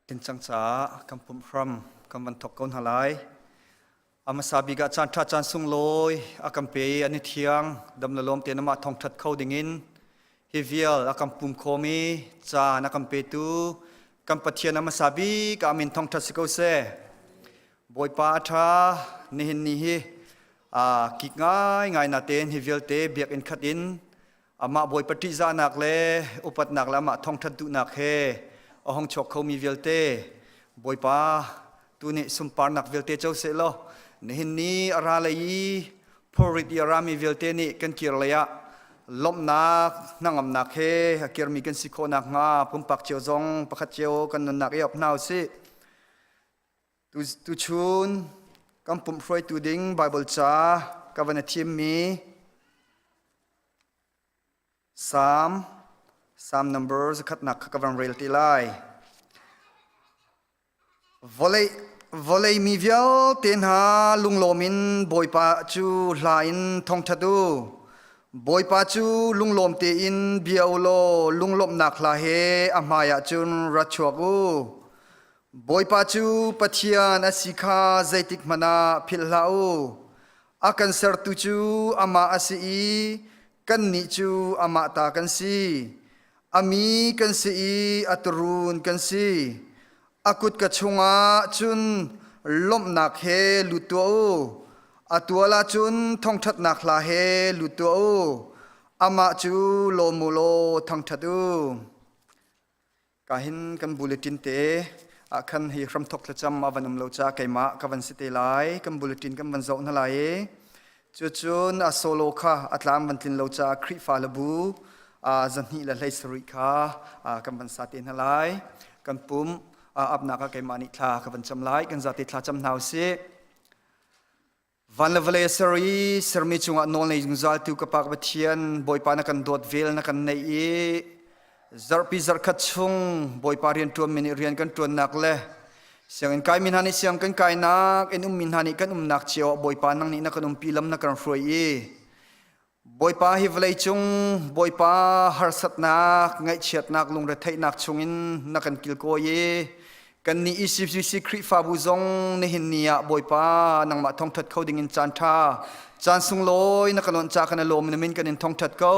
Tin cang caah kan pumh hram kan van thok ko hna lai. A hmasa bik ah caan ṭha caan sunglawi a kan pe i an i thiang dam le lawm tein amah thawngṭhat kho dingin hi vial a kan pum khawm i caan a kan petu kan Pathian a hmasa bik ah min thawngṭhat si ko seh. Bawipa a ṭha nihin ni hi a kik ngaingai natein hi vialte biakinn khat in amah Bawipa ṭihzahnak le upatnak le amah thawngṭhat duhnak he a hung chuak khomi vialte Bawipa tu nih sunparnak vialte co seh law nihin ni a ra lei i phurrit i a rami vialte nih kan kir lei ah lawmhnak hnangamnak he a kirmi kan si khawh nakhnga pumpak cio zong pakhat cio kan nunnak i op hna usih. Tuchun kan pumh hruaitu ding Baibal ca ka van i thimmi Psalm, Psalm number zakhatnak kha ka van rel ti lai. Vawlei, vawlei mi vialte hna lunglawm in Bawipa cu hla in thongṭhat u. Bawipa cu lunglawm tein bia u law lunglawmhnak hla he a hmaiah cun ra chuak u. Bawipa cu Pathian a si kha zeitik hmanh ah philh hlah u. A kan sertu cu amah a si i kannih cu amah ta kan si. A mi kan si i a tuurun kan si. A kutka chungah cun lawmhnak he lut tuah u. A tual ah cun thawngṭhatnak hla he lut tuah u. Amah cu lawm u law thangṭhat u. Ka hin kan bulletin te ah khan hi hramthok thlacam a van um lo ca keimah ka van si te lai kan bulletin kan van zoh hna lai i cucun a solo kha a tlam van tlin lo ca Khrihfa le bu zahnih le hlei sarih kha kan van sa te hna lai kan pum apnak ah keimah nih thla ka van cam lai kan zate thla cam hna usih Van le vawlei a ser i sermi cungah nawl nei zungzaltu ka Pa ka Pathian, Bawipa na kan dawt vel na kan neih i zarhpi zarhkhat chung Bawipa rian ṭuanmi nih rian kan ṭuannak le sianginn kaimi hna nih siang kan kainak, inn ummi hna nih kan umnak cio ah Bawipa nang nih na kan umpi lam na kan hruai i Bawipa hi vawleicung Bawipa harsatnak, ngaihchiatnak, lungretheihnak chungin na kan kilkawi i kannih ECCC Khrihfabu zong nihin ni ah Bawipa nangmah thawngṭhat kho dingin caan ṭha, caan sunglawi na kan onh ca kan i lawm na min kan in thawngṭhat ko.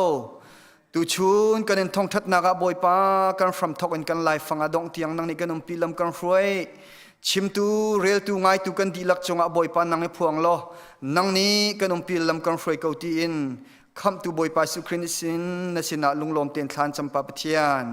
Tuchun kan in thawngṭhatnak ah Bawipa kan hramthawk in kan laifang ah dongh tiang nang nih kan umpi lam kan hruai. Chimtu, reltu, ngaitu kan dihlak cungah Bawipa nang i phuang law nang nih kan umpi lam kan hruai ko tiin khamhtu Bawipa Jesuh Khrist sin na sinah lunglawm tein thlan campa Pathian.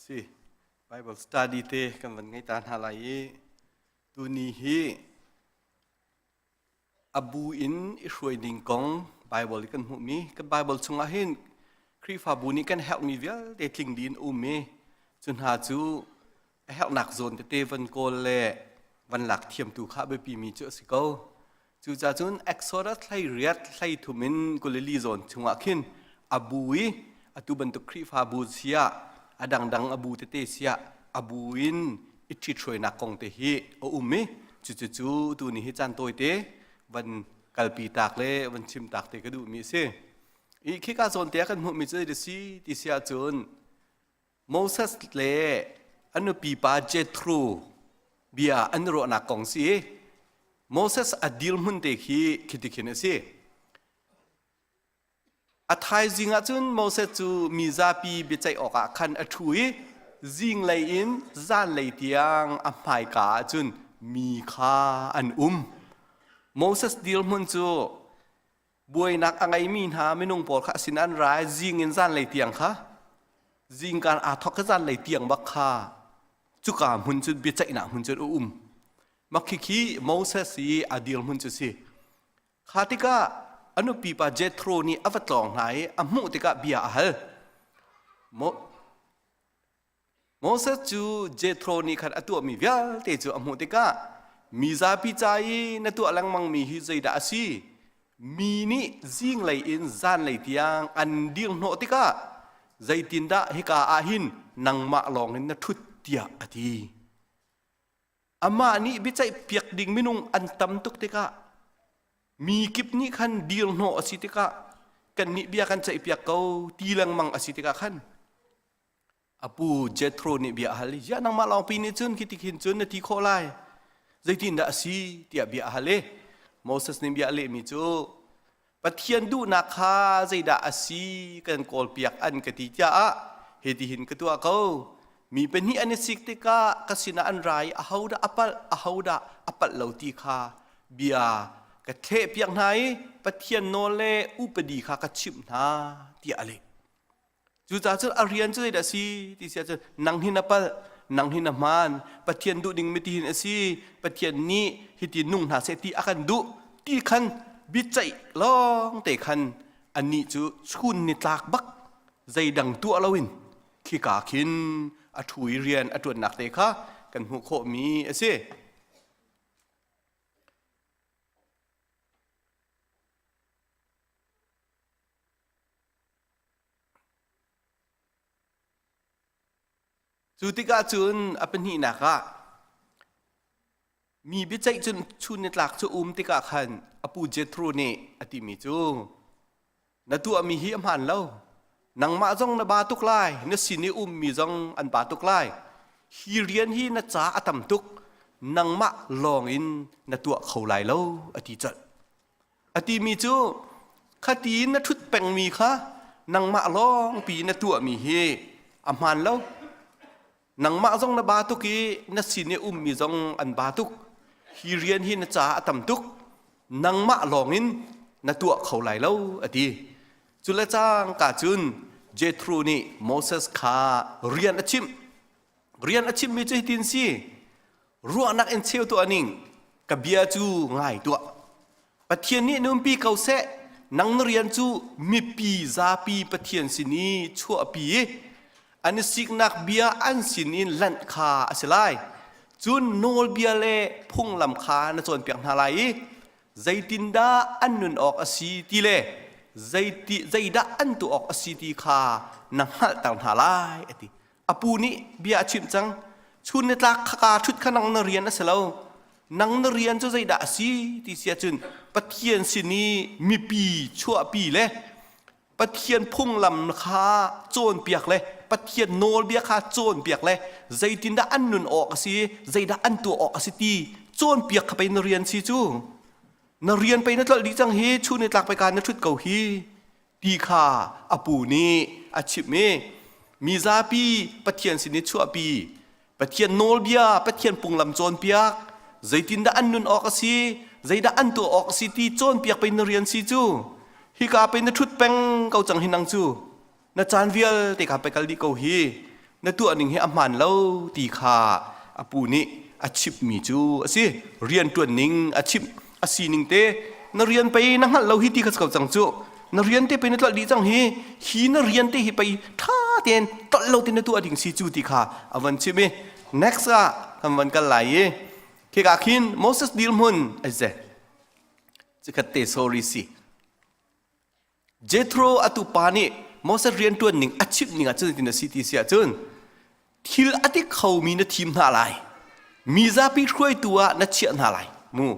Si Bible study te kan van ngei ta hna lai i tuni hi abu in i hruai ding kong Bible kan hmuhmi kan Bible chungah hin Khrihfabu nih kan herhmi vialte tling dih in um i cu hna cu a herhnak zawn tete van kawl le van lak thiamtu kha a biapimi cu a si ko. Cucaah cun Exodus hlei riat hlei thum in Galilee zawn chungah khin a bu i atu bantuk Khrihfabu siah a dangdang a bu tete siah a bu in i ṭhithruainak kong te hi a um i cucu tu ni hi caan tawite van kalpi tak le van chim tak te ka duhmi a si. I khika zawn te ah kan hmuhmi cu zei si ti si ahcun Moses le a nupi pa Jethro bia an ruahnak kong si. Moses a dirhmun te khi khiti khin a si. A thaizing ah cun Moses cu mi zapi biaceih awkah khan a ṭhu i zinglei in zanlei tiang a hmaika ah cun mi kha an um. Moses dirhmun cu buainak a ngeimi hna minung pawl kha a sin an ra i zing in zanlei tiang kha zingkaan aa thawk i zanlei tiang bak kha cuka hmun cu biaceihnak hmun cu a um. Mah khikhi Moses i a dirhmun cu si. Kha tikah a nupi pa Jethro nih a va tlawng hna i a hmuh tikah bia a hal. Moses cu Jethro nih khan a tuahmi vialte cu a hmuh tikah mi zapi ca i na tuah lengmangmi hi zeidah a si? Mi nih zinglei in zanlei tiang an dir hnawh tikah zeitindah hika ah hin nangmah lawngin na ṭhut tiah a ti. Amah nih biaceih piak ding minung an tam tuk tikah mi kip nih khan dir hnawh a si tikah kannih bia kan ceihpiak ko ti lengmang a si tikah khan A pu Jethro nih bia a hal i, "Ziah nangmah lawngpi nih cun khi ti khin cun na ti khawh lai? Zeitindah a si?" tiah bia a hal i Moses nih bia a lehmi cu, "Pathian duhnak kha zeidah a si kan kawlpiak an ka ti caah hitihin ka tuah ko. Mi pahnih an i sik tikah ka sinah an ra i ahodah a palh, ahodah a palh lo ti kha bia ka thlehpiak hna i Pathian nawl le upadi kha ka chimh hna," tiah a leh. Cucaah cun a rian cu zeidah a si ti si ahcun nang hi na palh, nang hi na hmaan, Pathian duh ding mi ti hin a si, Pathian nih hiti nung hna seh ti a kan duh ti khan biaceih lawng te khan anih cu chun nitlak bak zeidang tuah loin khika khin a ṭhu i rian a ṭuannak te kha kan hmuh khawhmi a si. Cu tikah cun a pahnihnak ah mi biaceih cun chun nitlak cu um tikah khan a pu Jethro nih a timi cu na tuahmi hi a hmaan lo nangmah zong na ba tuk lai na sin i ummi zong an ba tuk lai hi rian hi na ca a tam tuk nangmah lawng in na tuah kho lai lo a ti colh A timi cu khati na ṭhut pengmi kha nangmah lawngpi na tuahmi hi a hmaan lo. Nangmah zong na ba tuk i na sin i ummi zong an ba tuk. Hi rian hi na caah a tam tuk. Nangmah lawngin na tuah kho lai lo a ti. Cu le cangka cun Jethro nih Moses kha rian a chimh. Rian a chimhmi cu hitin si. Ruahnak in cheu tuah ning ka bia cu ngai tuah. Pathian nih numpi ko seh nang na rian cu mipi zapi Pathian sin i chuahpi i an i siknak bia an sin in lanh kha a si lai. Cun nawlbia le phunglam kha na cawnpiak hna lai i zeitindah an nun awk a si ti le zeiti zeidah an tuah awk a si ti kha na hngalhter hna lai a ti. A pu nih bia a chimh cang. Chun ni tlak khaka ṭhut kha nang na rian a si lo. Nang na rian cu zeidah a si ti si ahcun Pathian sin i mipi chuahpi le Pathian phunglam kha cawnpiak le Pathian nawlbia kha cawnpiak le zeitindah an nun awk a si, zeidah an tuah awk a si ti cawnpiak kha pei na rian si cu. Na rian pei na tlolh dih cang hi, chun ni tlak pei ka na ṭhut ko hi. ti kha a pu nih a chimh i mi zapi Pathian sin i chuahpi Pathian nawlbia Pathian punglam cawnpiak zeitindah an nun awk a si zeidah an tuah awk a si ti cawnpiak pei na rian si cu hika pei na ṭhut peng ko cang hi nang cu na caan vialte kha pei kal dih ko hi na tuah ning hi a hmaan lo ti kha a pu nih a chimhmi cu a si rian ṭuan ning a chimh a sining te na rian pei na hngalh lo hi ti kha ko cang cu na rian te pei na tlolh dih cang hi hi na rian te hi pei ṭha tein tlolh lo te na tuah ding si cu ti kha a van chim i next ah kan van kal lai i khika khin Moses dirhmun a ze cikhat te sorry si Jethro a tupa nih Moses rianṭuan ning a chimh ning ah cun tin a si ti si ahcun thil a ti khomi na thim hna lai. Mi zapi hruaitu ah na chiah hna lai. Mu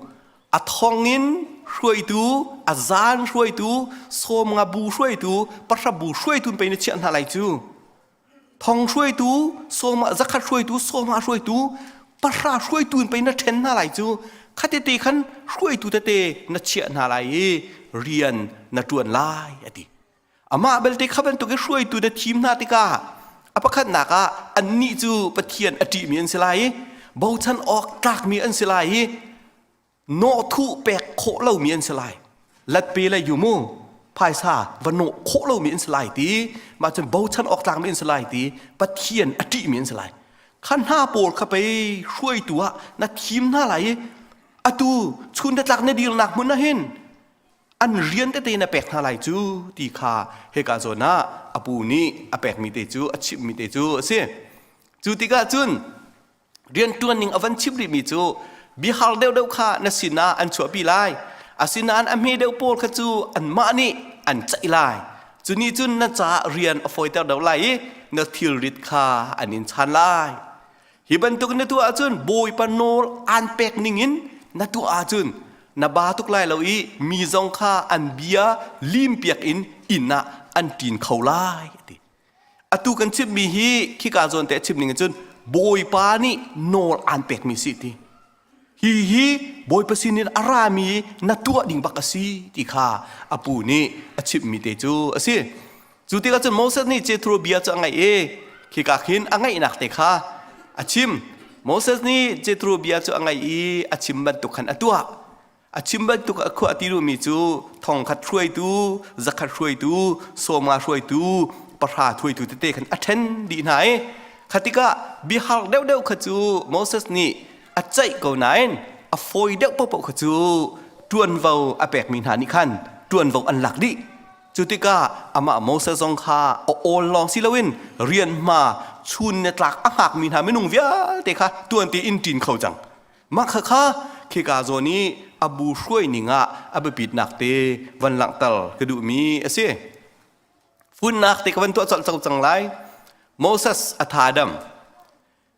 a thong in hruaitu, a zan hruaitu, sawmnga bu hruaitu, pahra bu hruaitu pei na chiah hna lai cu. Thong hruaitu, sawma zakhat hruaitu, sawma hruaitu, pahra hruaitu in pei na ṭhen hna lai cu khatete khan hruaitu tete na chiah hna lai i rian na ṭuan lai a ti. Amah belte kha bantuk i hruaitu na thim hna tikah a pakhatnak ah annih cu Pathian a ṭihmi an si lai i bochan awk tlakmi an si lai i nawhthuh pek khawh lomi an si lai latpe le yu mu phaisa va nawh khawh lomi an si lai ti mah cun bochan awk tlakmi an si lai ti pathian a ṭihmi an si lai kha hna pawl kha pei hruaitu ah na thim hna lai i atu chun le tlak na dirnak hmun ah hin an rian tete na pek hna lai cu ti kha hika zawn ah a pu nih a pekmi te cu a chimhmi te cu a si cu tikah cun Rianṭuan ning a van chim rihmi cu biahar deuhdeuh kha na sinah an chuahpi lai. Asinain a hme deuh pawl kha cu anmah nih an ceih lai. Cu nih cun na caah rian a fawiter deuh lai i na thilrit kha an in chan lai. Hi bantuk na tuah ahcun Bawipa nawl aan pek ningin na tuah ahcun na ba tuk lai lo i mi zong kha an bia limpiak in inn ah an ṭin kho lai a ti. Atu kan chimmi hi khika zawn te a chim ning in cun Bawipa nih nawl aan pekmi si ti. Hi hi Bawipa sinin a rami na tuah ding bak a si ti kha a pu nih a chimhmi te cu a si. Cu tikah cun Moses nih Jethro bia cu a ngaih i khika khin a ngaihnak te kha a chim. Moses nih Jethro bia cu a ngaih i a chim bantuk khan a tuah. A chim bantuk a khuah ti duhmi cu thongkhat hruaitu, zakhat hruaitu, sawmnga hruaitu, pahra hruaitu tete khan a ṭhen dih hna i kha tikah biahar deuhdeuh kha cu Moses nih a ceih ko nain a fawi deuh paohpaoh kha cu ṭuanvo a pekmi hna nih khan ṭuanvo an lak dih. Cu tikah amah Moses zong kha a awl lawng si loin rian hma chun ne tlak a hngakmi hna minung vialte kha tuan tein ṭin kho cang. Mah khakha khika zawn i a bu hruai ning ah a biapitnak te van langhter ka duhmi a si. Funnak te ka van tuah colh cang lai. Moses a tha dam.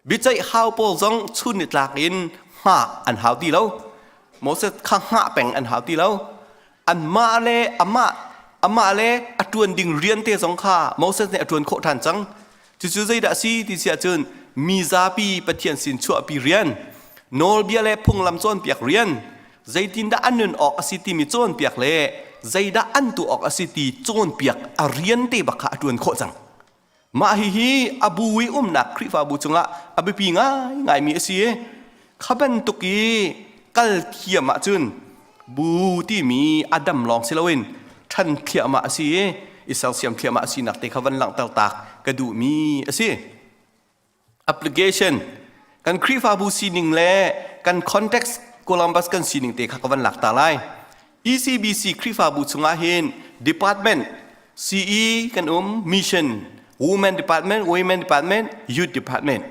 Biaceih hau pawl zong chun nitlak in hngah an hau ti lo. Moses kha hngah peng an hau ti lo. Anmah le amah amah le a ṭuan ding rian te zong kha Moses nih a ṭuan khawh ṭhan cang. Cucu zeidah a si ti si ahcun mi zapi Pathian sin chuahpi rian, nawlbia le phunglam cawnpiak rian, zeitindah an nun awk a si timi cawnpiak le zeidah an tuah awk a si ti cawnpiak a rian te bak kha a ṭuan khawh cang. Mah hihi a bu i umnak Khrihfabu cungah a biapi ngaingaimi a si i kha bantuk i kal thiam ahcun bu timi a dam lawng si loin ṭhan thliahmah a si i i sersiam thliahmah a sinak te kha van langhter tak ka duhmi a si. Application kan Khrihfabu sining le kan context Columbus kan sining te kha ka van lak ta lai. ECBC Khrihfabu chungah hin department CE kan um mission women department women department youth department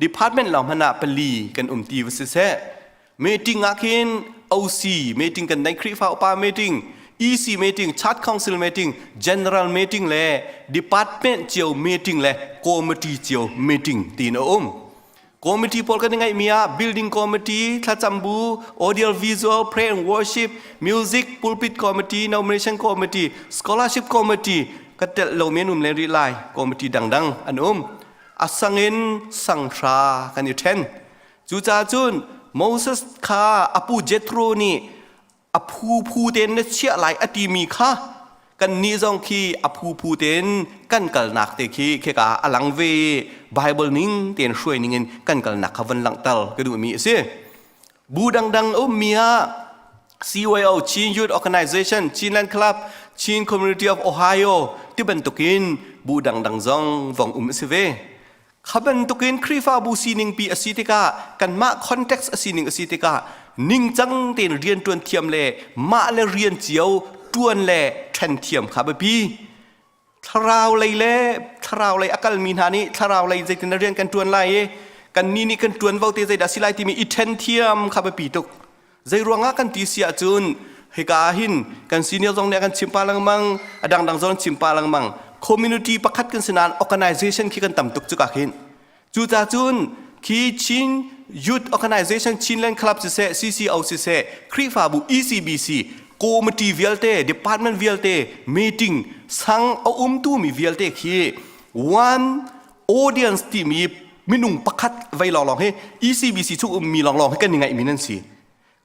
department lawng hmanh ah pali kan um ti va si seh meeting ah khin OC meeting kan nei Khrihfa upa meeting EC meeting church council meeting general meeting le department cio meeting le committee cio meeting tiin a um Committee pawl kan i ngeihmi ah building committee, thlacam bu, audio visual, prayer and worship, music, pulpit committee, nomination committee, scholarship committee ka telh lomi an um len rih lai. Committee dangdang an um. A sang in sanghra kan i ṭhen. Cucaah cun Moses kha a pu Jethro nih a phuphu tein na chiah lai a timi kha kannih zong khi a phuphu tein kan kalnak te khi kheka a lang ve Bible ning tein hruai ning in kan kalnak kha van langhter ka duhmi a si. Bu dangdang ummi ah CYO Chin Youth Organization, Chinland Club, Chin Community of Ohio ti bantukin bu dangdang zong vong um a si ve. Kha bantukin Khrihfabu sining pi a si tikah kanmah context a sining a si tikah ningcang tein rian ṭuan thiam le mah le rian cio ṭuan le ṭhen thiam kha biapi. Thlarau lei le thlarau lei a kalmi hna nih thlarau lei zeitin rian kan ṭuan lai i kannih nih kan ṭuanvo te zeidah si lai timi i ṭhen thiam kha biapi tuk. Zei ruangah kan ti si ahcun hika ah hin kan senior zong nih a kan chim pa lengmang, a dangdang zong chim pa lengmang. Community pakhat kan si nain organization khi kan tam tuk cuka khin. Cucaah cun khi Chin Youth Organization Chinland Club siseh, CCO siseh, Khrihfabu ECBC, committee vialte, department vialte, meeting sang a umtu mi vialte khi one audience timi minung pakhat vei lawnglawng hi ECBC chung ummi lawnglawng hi kan i ngaihmi nan si.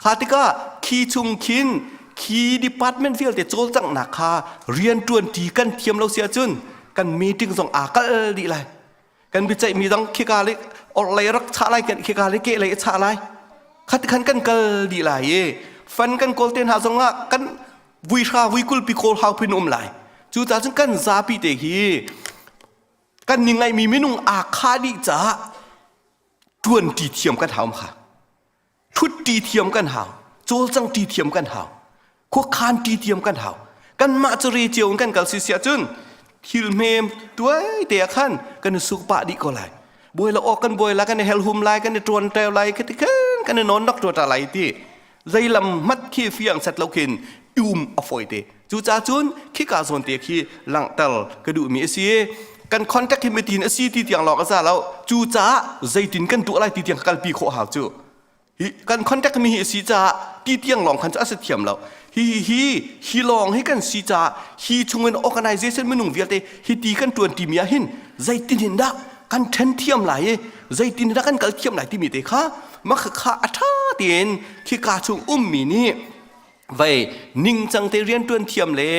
Kha tikah khi chung khin khi department vialte cawlcanghnak kha rianṭuan ṭi kan thiam lo si ahcun kan meeting zong aa kal dih lai. Kan biaceihmi zong khika le orhlei rak chah lai khika le kehlei a chah lai. Khat khan kan kal dih lai i fan kan kawl te hna zongah kan vui hra vui kulpi kawl hau phin um lai. Cucaah cun kan zapi te hi kan ni ngaihmi minung aa khah dih caah ṭuanṭi thiam kan hau kha ṭhutṭi thiam kan hau cawlcangṭi thiam kan hau khuakhanṭi thiam kan hau kanmah cu re cio in kan kal si siah cun thil hmem tuai te ah khan kan i suk pah dih ko lai buai la awk kan buai la kan i helhum lai kan i ṭuan teo lai khi ti khan kan i nawn nak ṭuata lai ti. Zeilam hmat khi fiang set lo khin um a foi te. Cucaah cun khika zawn te khi langhter ka duhmi a si. Kan contact hi mitin a si ti tiang lawng a za lo. Cucaah zeitin kan tuah lai ti tiang kalpi khawh hau cu. Hi kan contact mi hi a si caah ti tiang lawng khan cu a si thiam lo. Hi hi hi lawng hi kan si caah hi chungin organization minung vialte hi ti kan tuan timi ah hin zeitin hin dah kan then thiam lai i zeitin dah kan kal thiam lai timi te kha mah kha a tha tein khika chung ummi nih vei ningcang te rianṭuan thiam le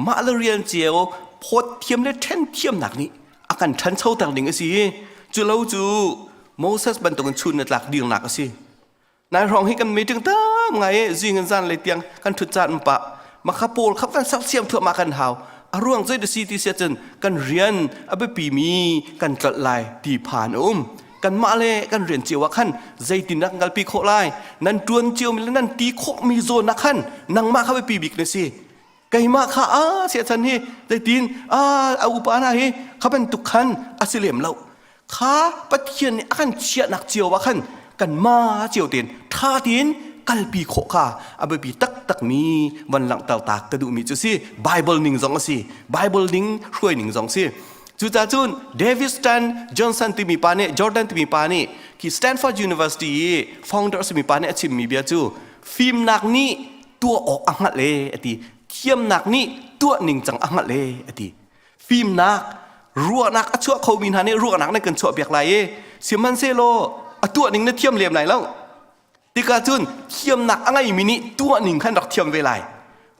mah le rian cio phawt thiam le ṭhen thiamnak nih a kan ṭhanchoter ding a si. Cu lo cu Moses bantukin chun na tlak dirnak a si. Nai hrawng hi kan meeting tam ngai i zing in zan lei tiang kan ṭhut caan pah makha pawl khap kan sersiam thluahmah kan hau. A ruang zei da si ti sia cun kan rian a biapi mi kan tlolh lai ti phan a um. Kanmah le kan rian cio ah khan zeitin dah kan kalpi khawh lai? Nan ṭuan ciomi le nan ti khawhmi zawn ah khan nangmah kha biapi bik na si. Keimah kha a siachan hi zeitin a a upa hna hi kha bantuk khan a si lem lo. Kha Pathian nih a kan chiahnak cio ah khan kanmah cio tein ṭha tein kalpi khawh kha a biapi taktakmi van langhter ta ka duhmi cu si. Bible ning zong a si. Bible ning hruai ning zong si. Cucaah cun David Stan Johnson timi pa nih Jordan timi pa nih khi Stanford University i founder a simi pa nih a chimmi bia cu fimnak nih tuah awk a hngalh e a ti. Thiamnak nih tuah ningcang a hngalh e a ti. Fimnak ruahnak a chuah khomi hna nih ruahnak nan kan chuahpiak lai i sihmanhsehlaw a tuah ning na thiam lem lai lo. Tikah cun thiamnak a ngeimi nih tuah ning khan rak thiam ve lai.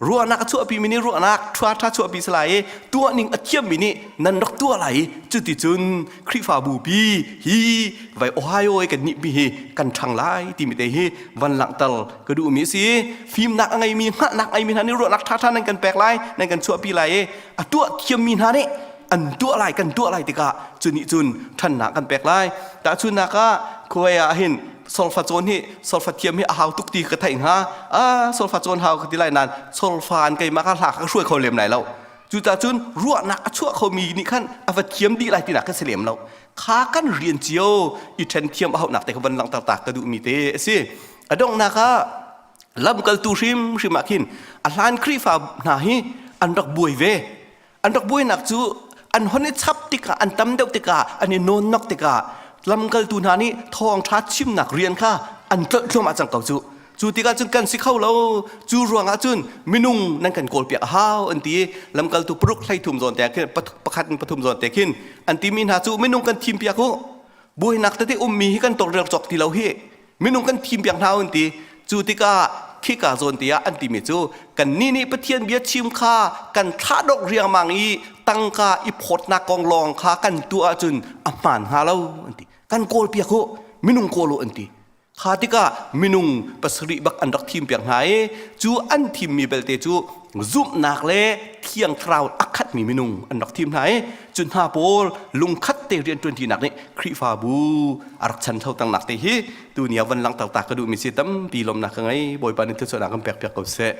Ruahnak a chuahpimi nih ruahnak ṭha ṭha chuahpi si lai i tuah ning a thiammi nih nan rak tuah lai i cuticun Khrihfabu pi hi vai Ohio i kan nih mi hi kan ṭhang lai timi te hi van langhter ka duhmi a si. Fimnak a ngeimi hngalhnak a ngeimi hna nih ruahnak ṭhaṭha nan kan pek lai, nan kan chuahpi lai i a tuah thiammi hna nih an tuah lai kan tuah lai tikah cu nih cun ṭhannak kan pek lai. Tahchunhnak ah khuai ah hin solfa cawn hi solfa thiam hi a hau tuk ti ka theih hnga. Ah solfa cawn hau ka ti lai nain solfa an keimah kha hla ka hruai kho lem lai lo. Cucaah cun ruahnak a chuah khomi nih khan a va thiam dih lai tinak kan si lem lo. Kha kan rian cio i ṭhen thiam a hauhnak te kha van langhter ta ka duhmi te a si. A donghnak ah lamkaltu hrimhrim ah khin a hlan Khrihfa hna hi an rak buai ve. An rak buainak cu an hon i chap tikah an tam deuh tikah an i nawnnok tikah lamkaltu hna nih thawngṭha chimnak rian kha an tlolh thluahmah cang ko cu. Cu tikah cun kan si kho lo. Cu ruangah cun minung nan kan kawlpiak a hau an ti i lamkaltu paruk 13 zawn te khin pakhat in pathum zawn te khin an timi hna cu minung kan thimpiak u. Buainak tete ummi hi kan tawlrel cawk ti lo hi. Minung kan thimpiak hna an ti. Cu tikah khika zawn te ah an timi cu kannih nih Pathian bia chim kha kan thlahdok riangmang i tangka i phawtnak kong lawng kha kan tuah ahcun a hmaan hnga lo an ti. Kan kawlpiak u, minung kawl u an ti. Kha tikah minung pasarih bak an rak thimpiak hna i cu an thimmi belte cu zumhnak le thiang thlarau a khatmi minung an rak thim hna i cu hna pawl lungkhat te rianṭuanṭinak nih Khrihfabu a rak chan tangnak te hi tuni ah van langhter ta ka duhmi si tampi lawmnak ka ngei. Bawipa nih thluachuahnak kan pek piak ko seh.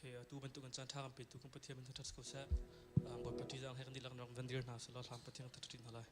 Okay, atu bantuk kan caan ṭha kan petu kan Pathian min thangṭhat ko seh. Bawipa ṭihzah he kan dihlak rak van dir hna selaw hlan Pathian kan thangṭhat hna lai.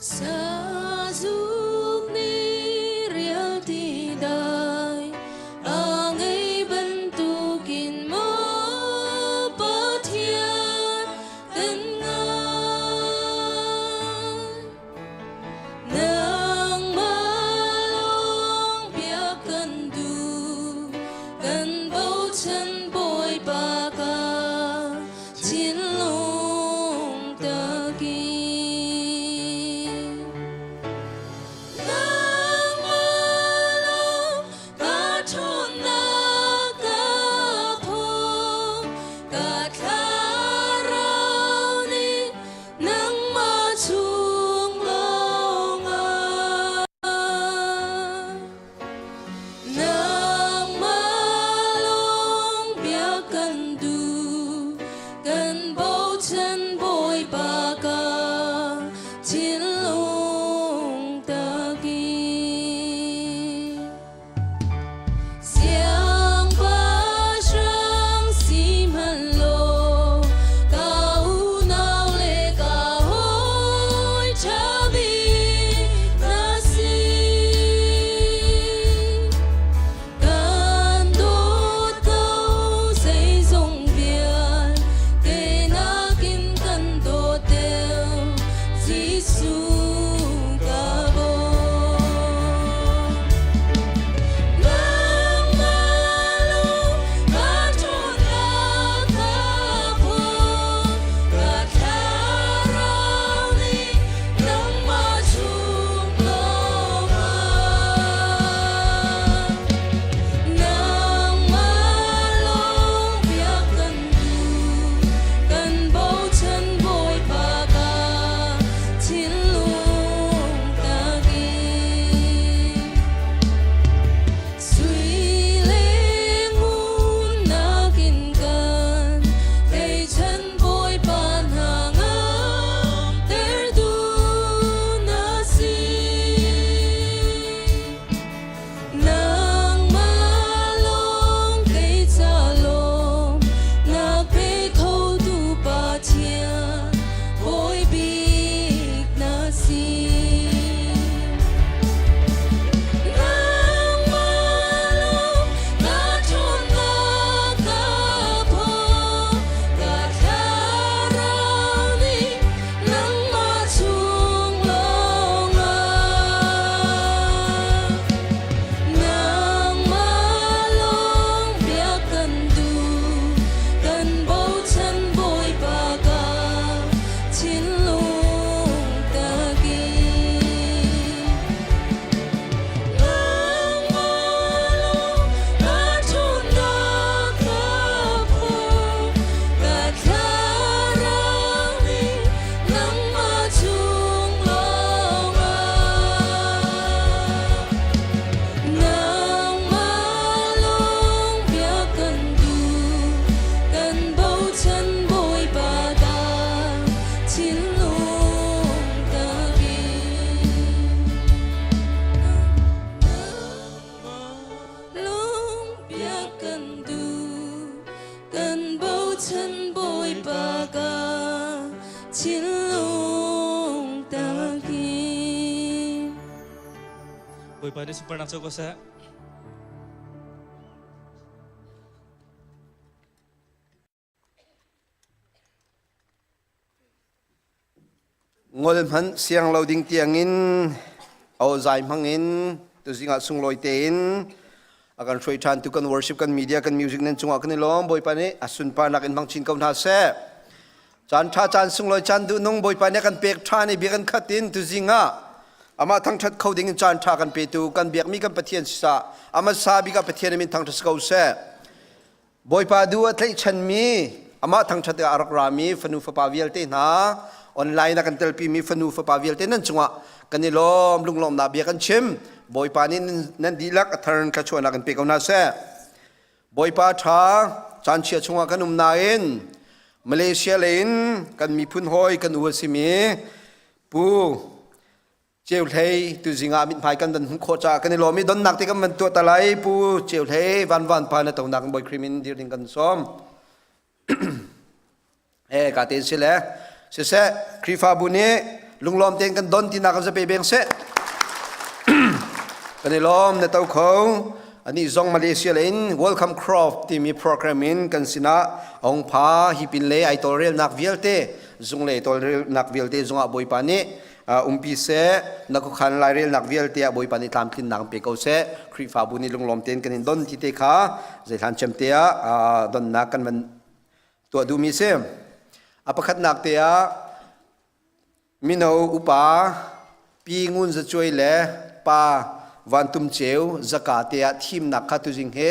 Sazuk nih rialti dai a ngei bantukin maw Pathian kan ngai. Nangmah lawng biak kan duh, kan bochan Bawipa ka thinlung takin. Nangmah lawng ka ṭhawnnak ka phung, ka thlarau nih nangmah chung lawngah. Nangmah lawng biak kan duh, kan bochan Bawipa ka thinlung takin. Siangpahrang sihmanhlaw ka unau le ka hawi ṭha bik na si. Kan dawt ko zeizong vialte nakin kan dawt deuh Jesuh ka bawm. Nangmah lawng ka ṭhawnnak ka phung, ka thlarau nih nangmah chung lawngah. Nangmah lawng biak kan duh, kan bochan Bawipa ka thinlung. Thinlung takin Bawipa nih sunparnak co ko seh. Ngol hmanh siang lo ding tiangin au zai hmangin tuzing ah sunglawi tein a kan hruai ṭhan tu kan worship kan media kan music nan cungah kan i lawm. Bawipa nih a sunparnak in hmang chin ko hna seh. Caan ṭha caan sunglawi caan duhnung Bawipa nih a kan pek ṭhan i bia kan khat in tuzing ah amah thangṭhat kho ding in caan ṭha kan petu kan biakmi kan Pathian sisah amah sa bik ah Pathian min thangṭhat si ko seh. Bawipa duh a tlaihchanmi, amah thangṭhat ah a rak rami fanu fapa vialte hna, online a kan telpimi fanu fapa vialte nan cungah kan i lawm, lunglawmnak bia kan chim. Bawipa nih nan dihlak a thar in thluachuahnak in pe ko hna seh. Bawipa ṭha, caan chia chungah kan um nain Malaysia lei in kan miphun hawi kan u a simi Pu Ceu Hlei tuzing ah mithmai kan van hmuh khawh caah kan i lawm i donnak te kan van tuah ta lai. Pu Ceu Hlei van van pa na tonak in Bawi Khrih min dir ding kan sawm. Eh ka te si le siseh Khrihfabu nih lunglawm tein kan don tinak kan zape beng seh. Kan i lawm na to kho. Ani zong Malaysia le in Welcome Crop timi program in kan sinah ong pha hi pin le ai tawlrelnak vialte zung le tawlrelnak vialte zungah Bawipa nih umpi seh. Na khuakhan lairelnak vialte ah Bawipa nih tlamtlinnak pe ko seh. Khrihfabu nih lunglawm tein kan in don ti te kha zeihlan cem te ah donnak kan van tuah duhmi si. A pakhatnak te ah mino upa Pi Ngun Za Cuai le Pa Van Tum Ceu zaka te ah thimnak kha tuzing he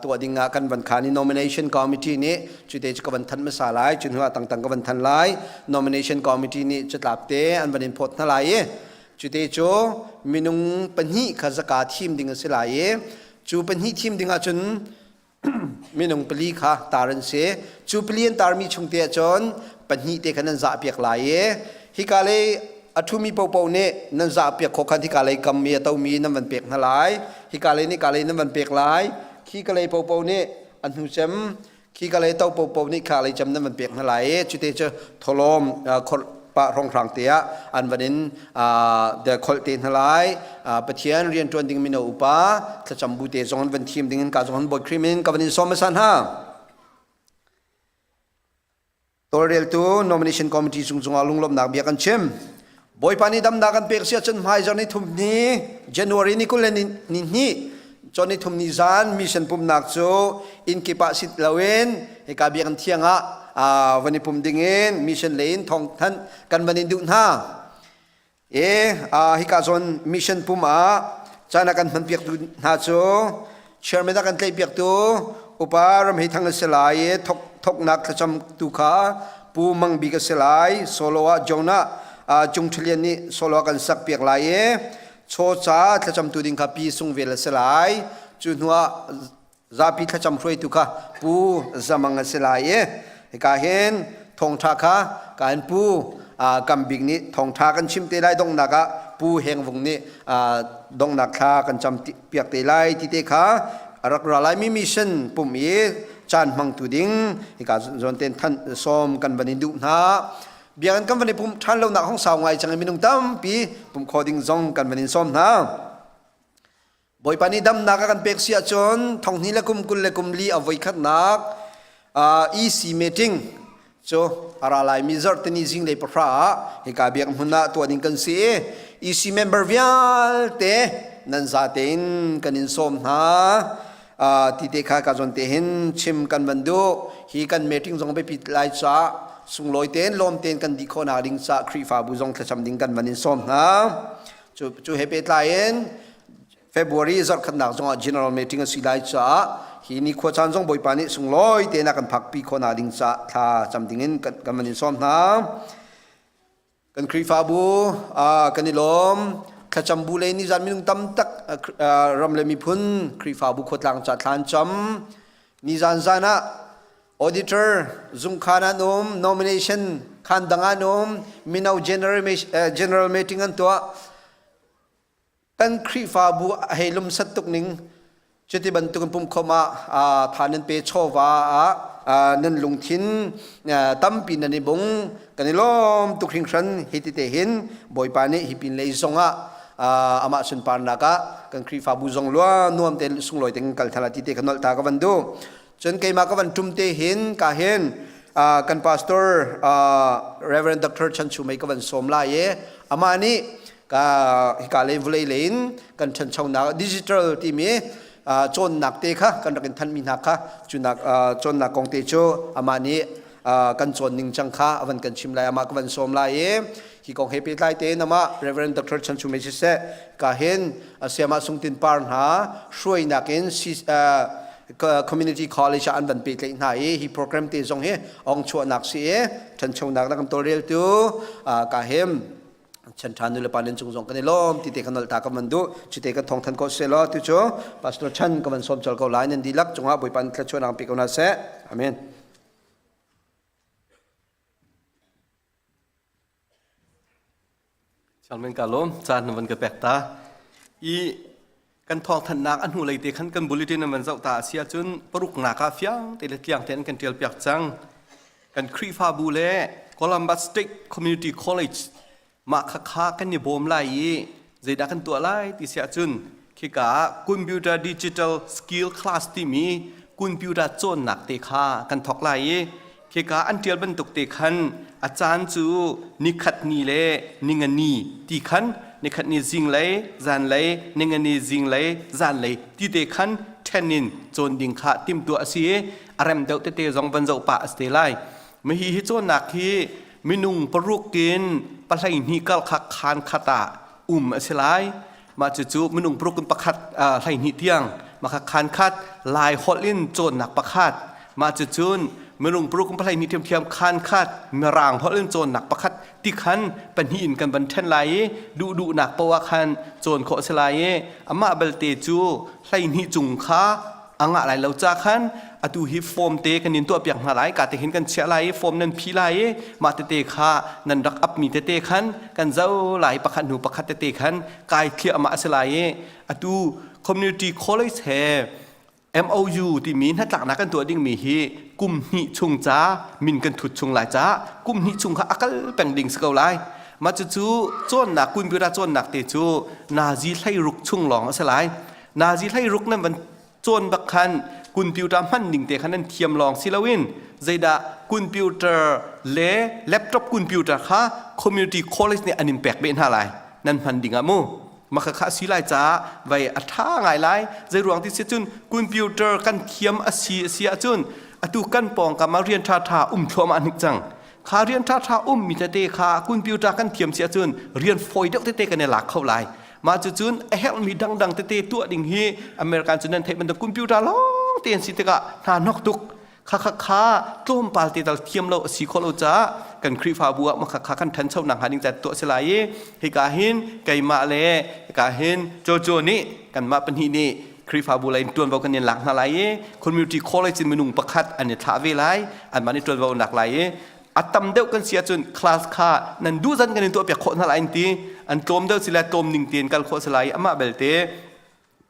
tuah ding ah kan van khan i nomination committee nih cute cu ka van thanh hmasa lai, cu hnu ah tangtang ka van thanh lai. Nomination committee nih catlap te an van in phawt hna lai i cute cu minung pahnih kha zaka thim ding a si lai i cu pahnih thim ding ahcun minung pali kha tar an si. Cu pali an tarmi chung te ahcun pahnih te kha nan zahpiak lai i hika lei a ṭhumi paohpaoh nih nan zahpiak khawh khan hika lei kam mi a tomi nan van pek hna lai. Hika lei nih ka lei nan van pek lai. Khi ka lei paohpaoh nih a hnu cem khi ka lei to paohpaoh nih kha lei cem nan van pek hna lai i cute cu tholawm khorh pah hrawnghrang te ah an van in kholh te hna lai. Pathian rianṭuan ding mino upa thlacam bu te zong an van thim ding in ka zong an Bawi Khrih min ka van in sawm hmasa hna. Tawlreltu nomination committee cung cungah lunglawmhnak bia kan chim. Bawipa nih damnak kan pek si ahcun hmaizarh ni thum ni January ni 20 le ni hnih cun ni thum ni zan mission pumnak cu inn kip ah sit loin hika biakinn thiang ah van i pum ding in mission lei in thawng thanh kan van in duh hna. E hika zawn mission pum ah caan a kan hman piaktu hna cu chairman a kan tlaih piaktu upa Ramhei Thang a si lai i thok thoknak thlacam tu kha Pu Mang Bik a si lai. Solo ah Jonah Cung Ṭhalian nih solo a kan sak piak lai i chaw ca thlacamtu ding kha Pi Sung Vel a si lai. Cu hnuah zapi thlacam hruaitu kha Pu Zamang a si lai i hika hin thawngṭha kha ka in Pu Kam Bik nih thawngṭha kan chim te lai. Donghnak ah Pu Heng Vung nih donghnak thla kan cam piak te lai ti te kha a rak ra laimi mission pum i caan hmangtu ding hika zawn ten than sawm kan van in duh hna. Biakinn kan van i pumh ṭhan lonak hong sau ngai cang i minung tampi pumh khawh ding zong kan van in sawm hna. Bawipa nih damnak a kan pek si ahcun thonghnih le kum 24 a voikhatnak EC meeting cu a ra laimi zarhtini zinglei 10 ah hika biak hmun ah tuah ding kan si i EC member vialte nan zate in kan in sawm hna. Ti te kha ka zawn te hin chim kan van duh. Hi kan meeting zong biapi lai caah sunglawi tein lawm tein kan dih khawh nak ding caah Khrihfabu zong thlacam ding kan van in sawm hna. Cu cu he pehtlai in February zarhkhatnak zongah general meeting a si lai caah hi ni khua caan zong Bawipa nih sunglawi tein a kan phakpi khawh nak ding caah thla cam ding in kan van in sawm hna. Kan Khrihfabu kan i lawm. Thlacam bu le nizan minung tam tak ram le miphun Khrihfabu khuatlang ca thla an cam. Nizan zan ah auditor zungkhan an um, nomination khan dang an um, mino general meeting an tuah. Kan Khrihfabu a hei lumsat tuk ning cuti bantukin pumkhawm ah tha nan pe chawva ah. Nan lungthin tampi nan i bung kan i lawm tuk hringhran. Hi ti te hin Bawipa nih hi pin lei zong ah amah sunparnak ah kan Khrihfabu zong lua nuam te sunglawi te kal thala ti te kha nolh ta ka van du. Cun keimah ka van tum te hin ka hin kan pastor Reverend Dr. Chan Chu Mei ka van sawm lai i amah nih ka hika lei vulei lei in kan ṭhanchonak digital timi cawnnak te kha kan rak in thanmi hna kha cunak cawnnak kong te cu amah nih kan cawn ning cang kha a van kan chim lai amah ka van sawm lai i hi kong he pehtlai tein amah Reverend Dr. Chan Chu Mei siseh ka hin sayamah Sungtin Par hna hruainak in community college ah an van pehtlaih hna i hi program te zong hi ong chuahnak si i ṭhanchonak na kan tawlreltu ka him chan ṭha nu le pa nan cung zong kan i lawm ti te kan nolh ta kan van duh cu te kan thawng than ko se law tu cu pastor Chan ka van sawm chol ko lai nan dihlak cungah Bawipa nih thluachuahnak pe ko hna seh amen. Chalmen ka lawm caan na van ka pek ta i kan thawngthanhnak a hnulei te khan kan bulletin an van zoh ta a si ahcun paruknak ah fiang te le tliang tein kan ṭial piak cang. Kan Khrihfabu le Columbus State Community College mah khakha kan i bawm lai i zeidah kan tuah lai ti si ahcun khika ah computer digital skill class timi computer cawnnak te kha kan thawk lai i Khika an ṭial bantuk te khan a caan cu nikhat ni le ningani ti khan nikhat ni zinglei zanlei ningani zinglei zanlei ti te khan ṭhen in cawn ding kha timhtuah a si i a rem deuh tete zong van zoh pah a si te lai. Mahi hi cawnnak hi minung paruk in pahleihnih kal kha khaan khat ah um a si lai. Mah cucu minung paruk in pakhat 12 tiang mah kha khaan khat Lai holh in cawnnak pakhat mah cucun minung paruk in 12 ṭhiamṭhiam khaan khat Mirang holh in cawnnak pakhat ti khan pahnih in kan van ṭhen lai i duhduhnak poah ah khan cawn khawh a si lai i amah belte cu 12 cung kha a ngah lai lo ca khan atu hi form te kan in tuah piak hna lai ka te hin kan chiah lai i form nan phi lai i mah tete kha nan rak up mi tete khan kan zo lai pakhat hnu pakhat tete khan kai thliah ma a si lai i atu community college he MOU timi hnatlaknak kan tuah ding mi hi kum hnih chung ca min kan thut chung lai ca kum hnih chung kha akal peng ding si ko lai mah cucu cawnnak computer cawnnak te cu nazi hlei ruk chung lawng a si lai nazi hlei ruk nan van cawn bak khan computer hman ning te khan nan thiam lawng si loin zeidah computer le laptop computer kha community college nih an in pek beh hna lai nan hman ding ah mu maka kha si lai caah vai a tha ngai lai zei ruang ti si cun computer kan thiam a si a si ahcun atu kan pawngkam ah rian tha tha um thluahmah hnik cang kha rian tha tha um mi tete kha computer kan thiam si ahcun rian fawi deuh tete kan i lak kho lai Mah cucun a herhmi dangdang tete tuah ding hi American cu nan theih bantuk computer lawng te an si tikah hna hnok tuk. Kha kha kha tlawmpal te tal thiam lo a si khawh lo caah kan Khrihfabu ah makha kha kan ṭhancho nak hnga ding ca tuah si lai i hika hin keimah le hika hin Jojo nih kanmah pahnih nih Khrihfabu lei in ṭuanvo kan in lak hna lai i community college in minung pakhat an i thlah ve lai anmah nih ṭuanvo an lak lai i a tam deuh kan si ahcun class kha nan duh zan kan in tuah piak khawh hna lai an ti an tlawm deuh si le tlawm ning tein kal khawh si lai amah belte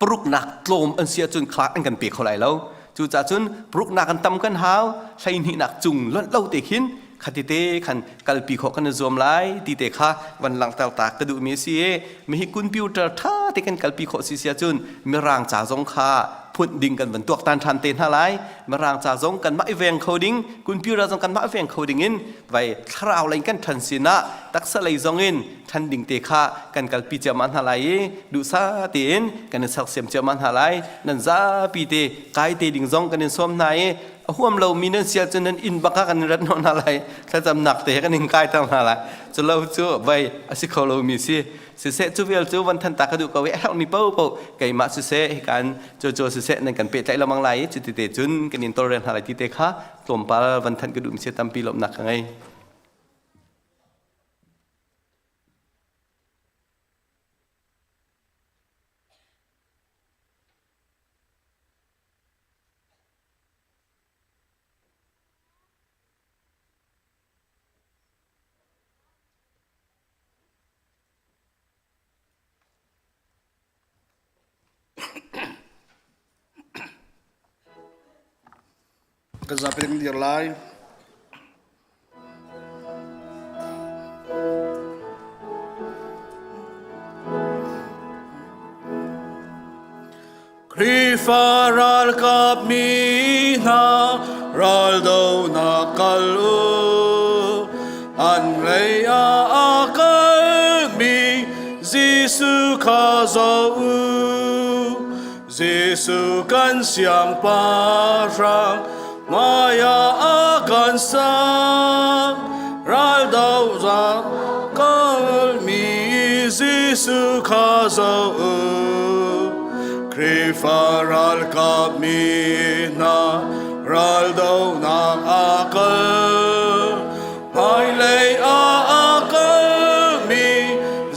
paruknak tlawm an si ahcun class an kan pe kho lai lo cucaah cun paruknak an tam kan hau hleihnihnak cung lonh lo te khin khati te khan kalpi khawh kan i zuam lai ti te kha van langhter ta ka duhmi a si i mihi computer tha te kan kalpi khawh si si ahcun mirang ca zong kha phunh ding kan van tuaktan ṭhan te hna lai mirang ca zong kanmah i veng kho ding computer zong kanmah i veng kho ding in vai thlarau lei kan ṭhan sinah taksa lei zong in ṭhan ding te kha kan kalpi ciammah hna lai i duhsa tein kan i sersiam ciammah hna lai nan zapi te kai te ding zong kan in sawm hna i a huam lomi nan sia cun nan inn bak ah kan in rat hnawh hna lai thlacamnak te kan in kai ter hna lai cu lo cu vai a si kho lomi si siseh cu vial cu van than ta ka duh ko i a herhmi paohpaoh keimah siseh hikan cucu siseh nan kan pehtlaih lengmang lai i cuti te cun kan in tawlrel hna lai ti te kha tlawmpal van than ka duhmi si tampi lawmhnak ka ngei. Kan zapi kan dir lai. Khrihfa ralkap mi hna raldonak kal u. An lei ah a kalmi Jesuh kha zoh u. Jesuh kan siangpahrang hmaiah a kan sak. Raldo za kalmi Jesuh kha zoh u. Khrihfa ralkap mi hna raldonak a kal. Hmailei ah a kalmi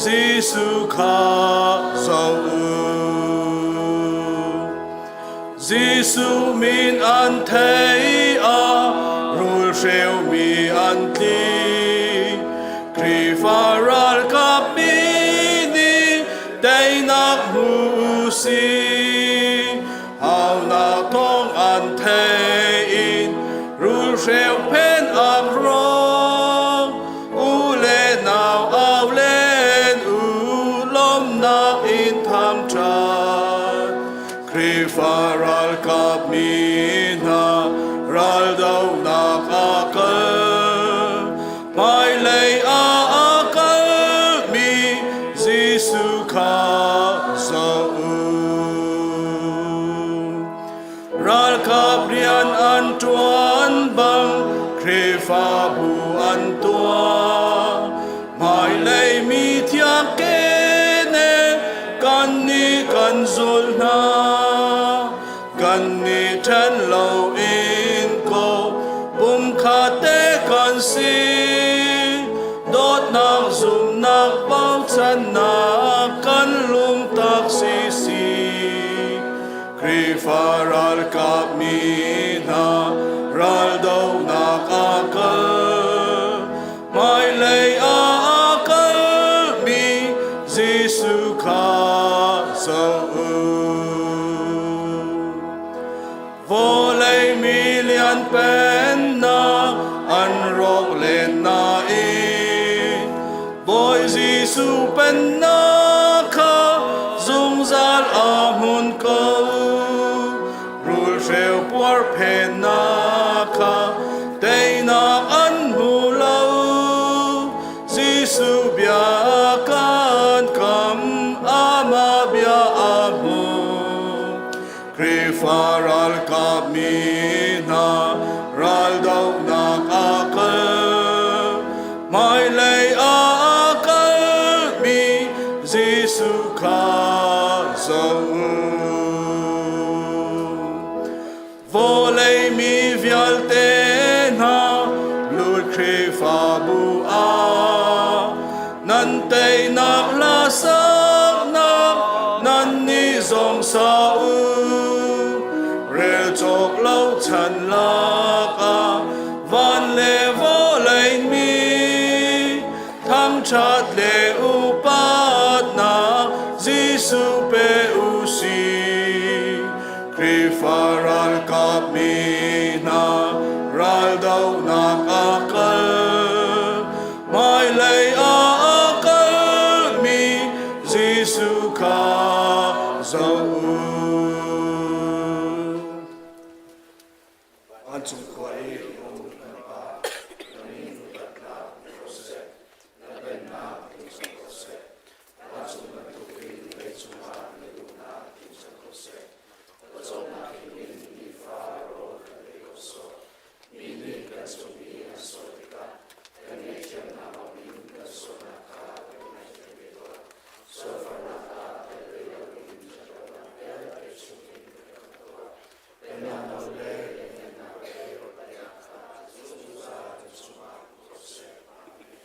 Jesuh kha zoh u. Jesuh min an thei ah rulhreumi an tli. Khrihfa ralkap mi nih teinak hmu u sih. Haunak thawng an thei in rulhreu phen ak rawng. U le nau au len u lawmnak in thangṭhat. Khrihfa ralkap mi hna raldonak ah kal. Hmailei ah a kalmi Jesuh kha zoh u. Ralkap rian an ṭuan bang Khrihfabu an tuah. Hmailei mi thiang kene kannih kan zul hna. Kannih ṭhen loin ko pumkhat te kan si. Dawtnak zumhnak bochannak kan lungtak sisi. Khrihfa ralkap mi hna raldohnak ah kal. Hmailei ah a kalmi Jesuh kha zoh u. Vawlei mi lian pennak an rawk len nain Bawi Jesuh pennak kha zungzal a hmun ko. Rulhreu puarphennak kha teinak an hmu lo. Jesuh bia kan kam, amah bia a hmu. Khrihfa ralkap mi hna raldohnak ah kal. Hmailei ah a kalmi Jesuh kha zoh u. Vawlei mi vialte hna lut Khrihfabu ah nan teinak la saknak nannih zong sa u. Rel cawk lo chan lakah van le vawlei mi thangṭhat le upatnak Jesuh pe u sih. Khrihfa ralkap mi hna raldohnak ah kal. Hmailei ah a kalmi Jesuh kha zoh u. Vancung khua i um kan Pa, na min upat hlah ko seh, na pennak tlung cang ko seh. Vancung bantukin leicung ah na duhnak tlung cang ko seh. Pawcawmnak in nifa rawl kan ei ko sawh. Mi nih kan cung i an sual tikah kan ngaihthiamnak awkin kan sualnak kha kan i ngaihthiam ve tuah. Sualfarnak ah tel ve loin ṭhatlonak vialte chungin kan khamh tuah. Pennak nawl le lianhngannak le rawlpeknak kha zungzal kan cungah um ko seh. Amen.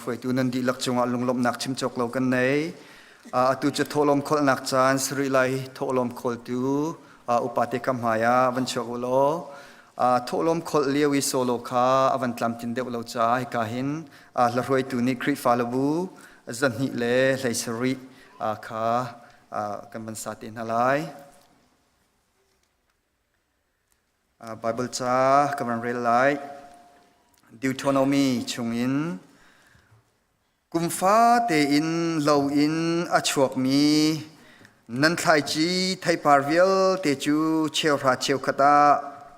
Hruaitu nan dihlak cungah lunglawmhnak chim cawk lo kan nei. Atu cu thawhlawm kholhnak caan sari lai thawhlawm khawltu upate kam hmai ah van chuak u law. Thawhlawm kholh lio i solo kha a van tlamtlin deuh lo caah hika hin hlahruaitu nih Khrihfa labu 270 kha kan van sa te hna lai. Bible ca ka van rel lai. Deuteronomy chungin Kum fate in lo in a chuakmi nan thlaici theipar vialte cu cheuhra cheukhat ah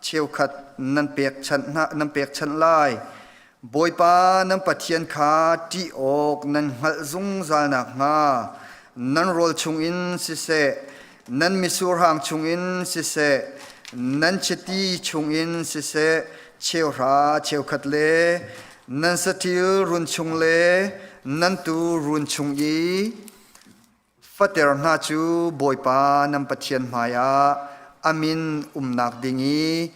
cheukhat nan pekchanh lai. Bawipa nan Pathian kha ṭih awk nan hngalh zungzal nakhnga nan rawl chungin siseh, nan misurhang chungin siseh, nan chiti chungin siseh, cheuhra cheukhat le nan saṭil run chung le nan tuu run chung i fater hna cu Bawipa nan Pathian hmaiah a min umnak ding i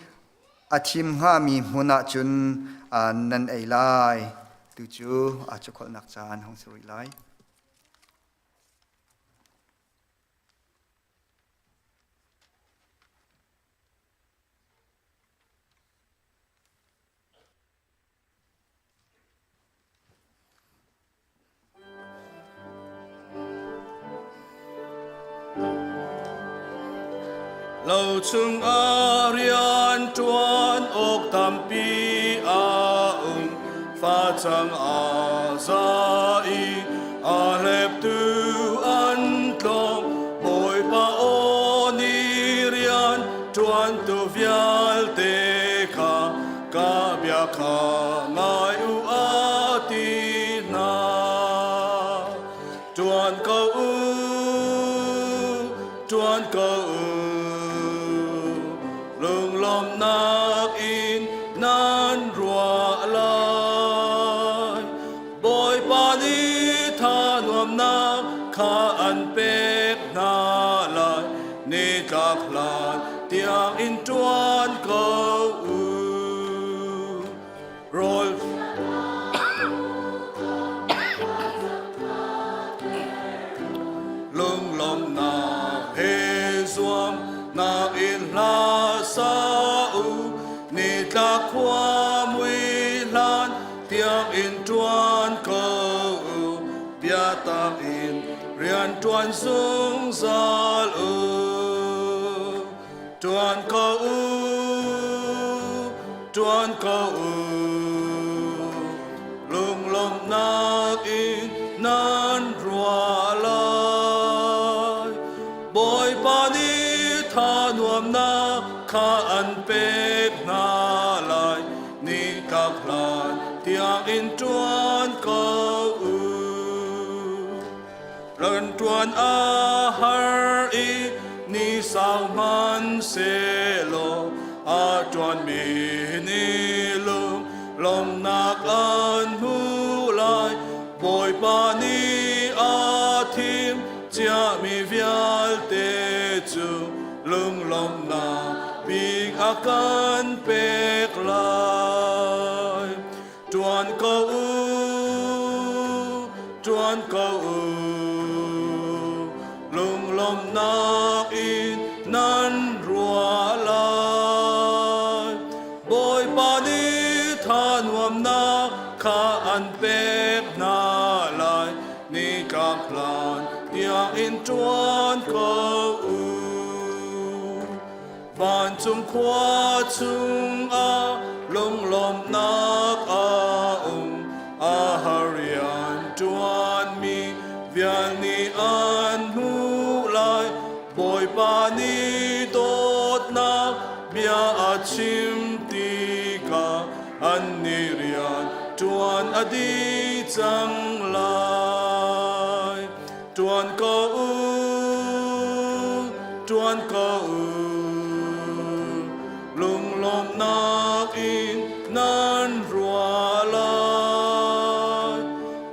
a thim hngami hmun ah cun nan ei lai. Tu cu aa cukholhnak caan hong si rih lai. Lo chungah rian ṭuan awk tampi a um. Facang a za i a hleptu an tlawm. Bawipa aw nih rian ṭuantu vialte kha ka bia kha ngai u a ti hna. Ṭuan ko u, ṭuan ko u, lunglawmhnak in nan ruah lai. Bawipa nih tha nuamnak kha an pek hna lai. Nitlak hlan tiang in ṭuan ko u. Rawl lunglawmhnak he zuam nak in hla sa u. Nitlak khua mui hlan tiang in ṭuan ko u. Biatak in rian ṭuan zungzal u. Ṭuan ko u, ṭuan ko u. Lunglawmhnak in nan ruah lai. Bawipa nih tha nuamnak kha an pek hna lai. Ni tlak hlan tiang in ṭuan ko u. Rianṭuan a har i ni sau hmanhsehlaw a ṭuanmi nih lunglawmhnak an hmu lai. Bawipa nih a thim ciami vialte cu lunglawmhnak bik a kan pek lai. Ṭuan ko u, ṭuan ko u, lunglawmhnak in nan ruah lai. Bawipa nih tha nuamnak kha an pek hna lai, nitlak hlan tiang in ṭuan ko u. Vancung khua chungah lunglawmhnak a um, a har rian ṭuanmi vial nih an hmuh lai. Bawipa nih dawtnak bia a chim tikah annih rian ṭuan a dih cang lai. Ṭuan ko u, ṭuan ko u, lunglawmhnak in nan ruah lai.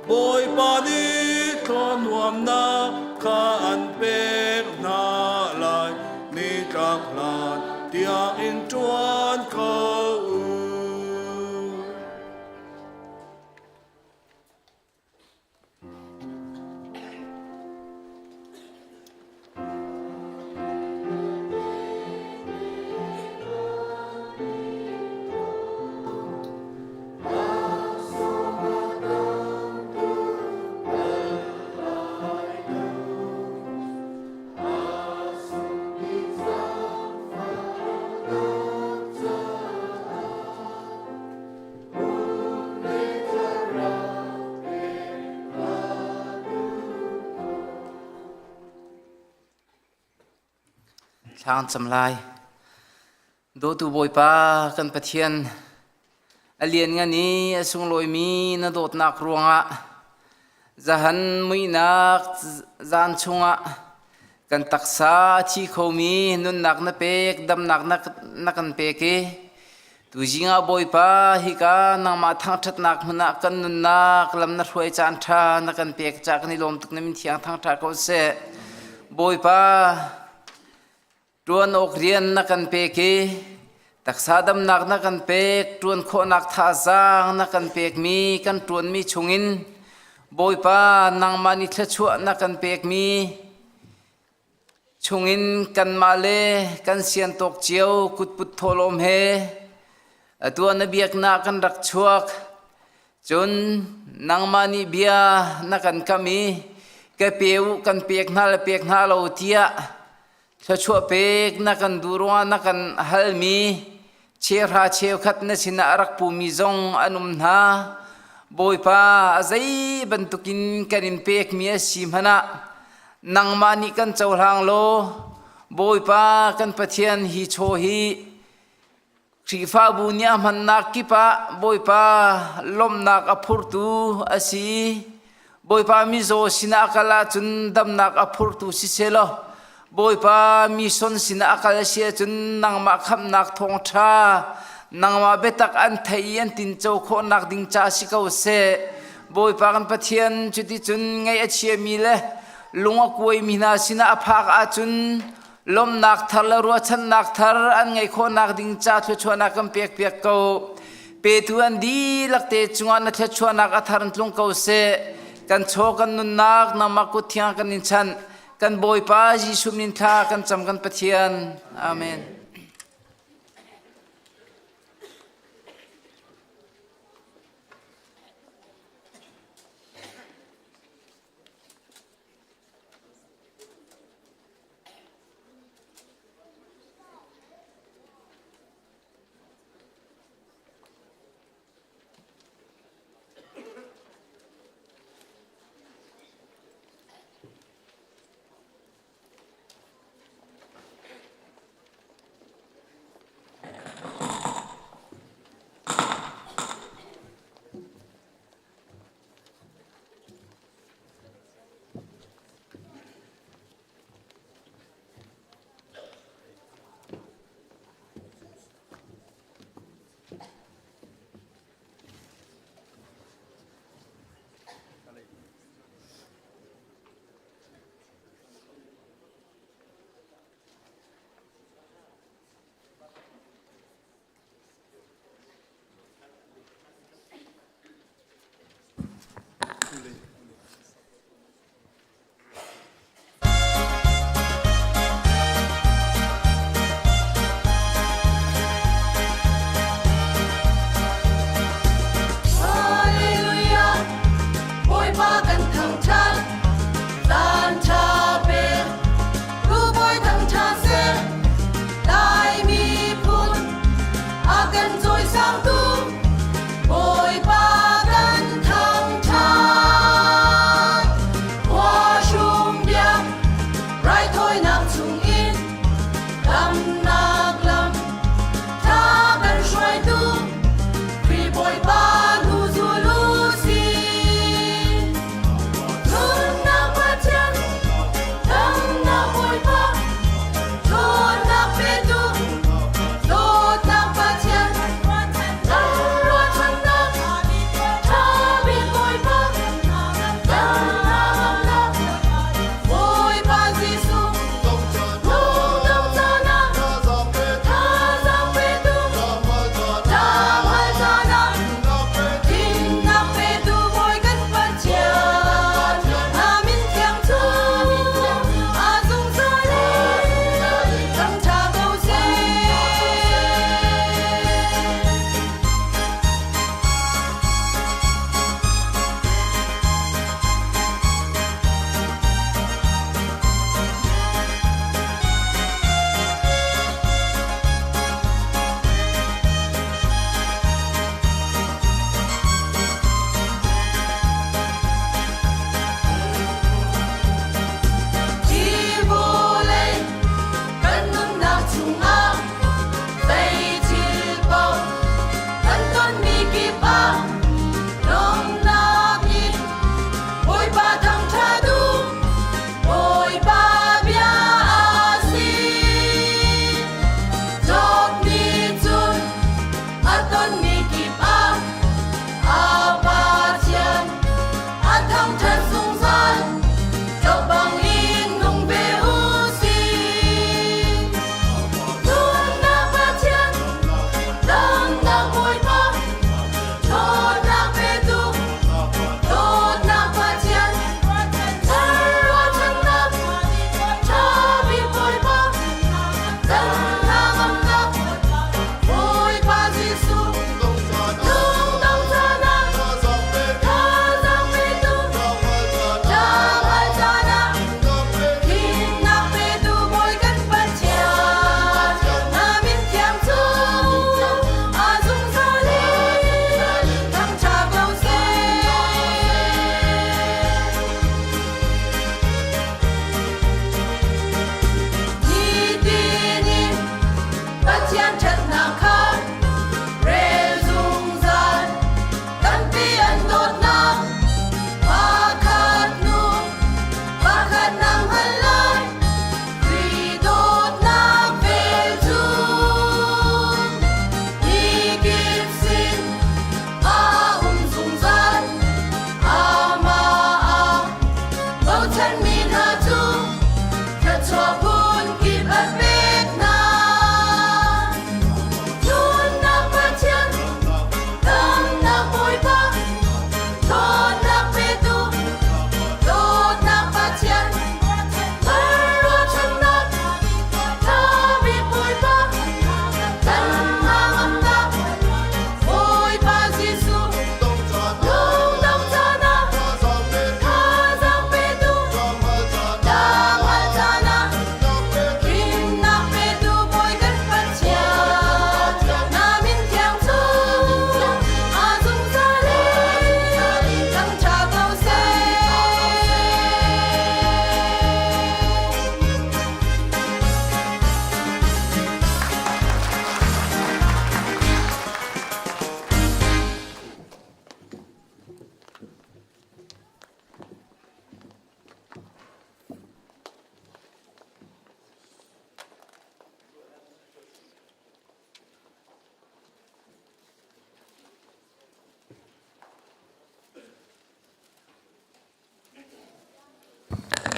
Bawipa nih thlawnuamnak kha an pek hna lai, nitlak hlan tiang in ṭuan ko u. Thla kan cam lai. Dawtu Bawipa kan Pathian, a lianngan i a sunglawimi na dawtnak ruangah zahan muihnak zan chungah kan taksa a thi khomi nunnak na pek, damnak na kan pek i tuzing ah Bawipa hika nangmah thangṭhatnak hmun ah kan nunnak lam na hruai caan ṭha na kan pek caah kan i lawm tuk na min thiang thangṭha ko seh. Bawipa Ṭuan awk rian na kan pek i taksa damnak na kan pek, ṭuan khawhnak thazaang na kan pekmi kan ṭuanmi chungin Bawipa nangmah nih thluachuah na kan pekmi chungin kanmah le kan sian tawk cio kutput thawhlawm he atu ah na biaknak kan rak chuak. Cun nangmah nih bia na kan kam i ka pe u kan pek hna le pek hna lo tiah Thluachuah pek na kan duh ruangah na kan halmi cheuhra cheukhat na sinah a rak pumi zong an um hna. Bawipa, a zei bantukin kan in pekmi a si hmanh ah nangmah nih kan cohlang law Bawipa kan Pathian hi chaw hi Khrihfabu nih a hmannak kip ah Bawipa lawmhnak a phurtu a si. Bawipa mizaw sinah a kal ahcun damnak a phurtu si sehlaw Bawipa mison sinah a kal a si ahcun nangmah khamhnak thawngṭha nangmah biatak an theih i an tinco khawhnak ding ca si ko seh. Bawipa kan Pathian cuticun ngaih a chiami le lung a kuaimi hna sinah a phak ahcun lawmhnak thar le ruahchannak thar an ngeih khawhnak ding ca thluachuahnak kan pekpiak ko. Petu an dihlak te cungah na thluachuahnak a thar in tlung ko seh. Kan chaw kan nunnak nangmah kut thiang kan in chanh. Kan Bawipa Jesuh min thla kan cam kan Pathian. Amen.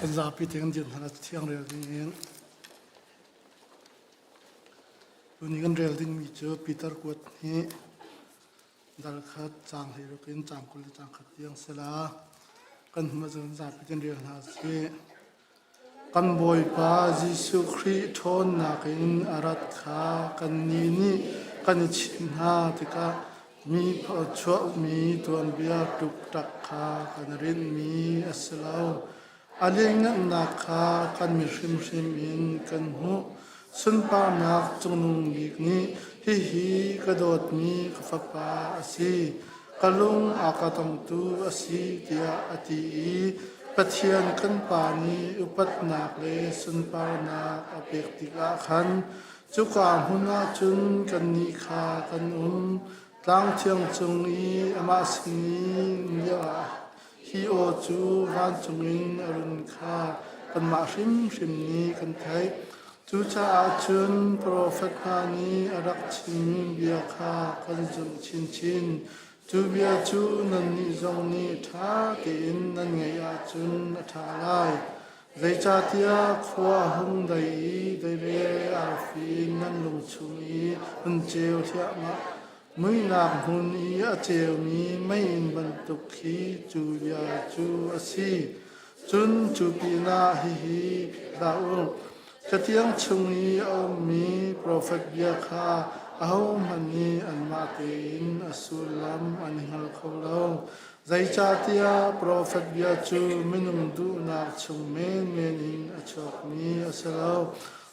Kan zapi te kan dir hna thiang rel ding in. Tuni kan rel dingmi cu Peter kuat hi dal khat caang hlei ruk in caang 20 le caang khat tiang sila kan hmu ahcun zapi kan rel hna sih. Kan Bawipa Jesuh Khrih ṭhawnnak in a rat kha kannih nih kan i chimh hna tikah mi chuahmi tuanbia ṭukṭak kha kan rinhmi a si lo. A lianngannak kha kan mi hrimhrim in kan hmuh. Sunparnak Cungnung Bik nih hihi ka dawtmi ka fapa a si, ka lung a ka tongtu a si tiah a ti i Pathian kan Pa nih upatnak le sunparnak a pek tikah khan cuka hmun ah cun kannih kha kan um. Tlang thiang cung i amah sin i um lioah Hi aw cu vancung in a run kha kanmah hrimhrim nih kan theih. Cucaah cun profet hna nih a rak chimmi bia kha kan zumh chinchin. Cu bia cu nannih zong nih ṭha tein nan ngaih ahcun a ṭha lai. Zeicahtiah khua a hung dai i deirel arfi in nan lung chung i hun ceu hliahmah. Muihnak hmun i a ceumi meiinn bantuk khi cu bia cu a si. Cun cu pinah hihi philh hlah u: Cathiang chung i a ummi profet bia kha ahohmanh nih anmah tein a sullam an i hngal kho lo. Zeicahtiah profet bia cu minung duhnak chung menmen in a chuakmi a si lo.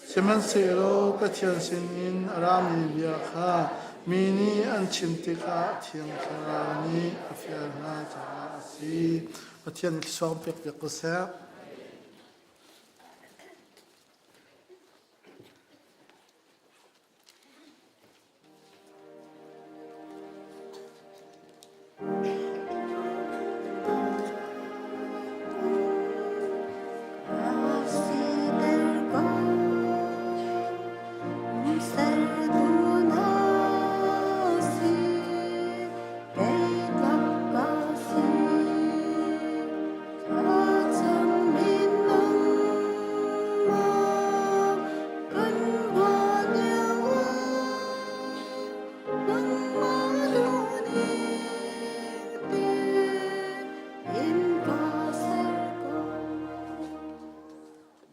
Sihmanhsehlaw Pathian sinin a rami bia kha mi nih an chim tikah Thiang Thlarau nih a fial hna caah a si. Pathian thluachuah pek piak ko seh.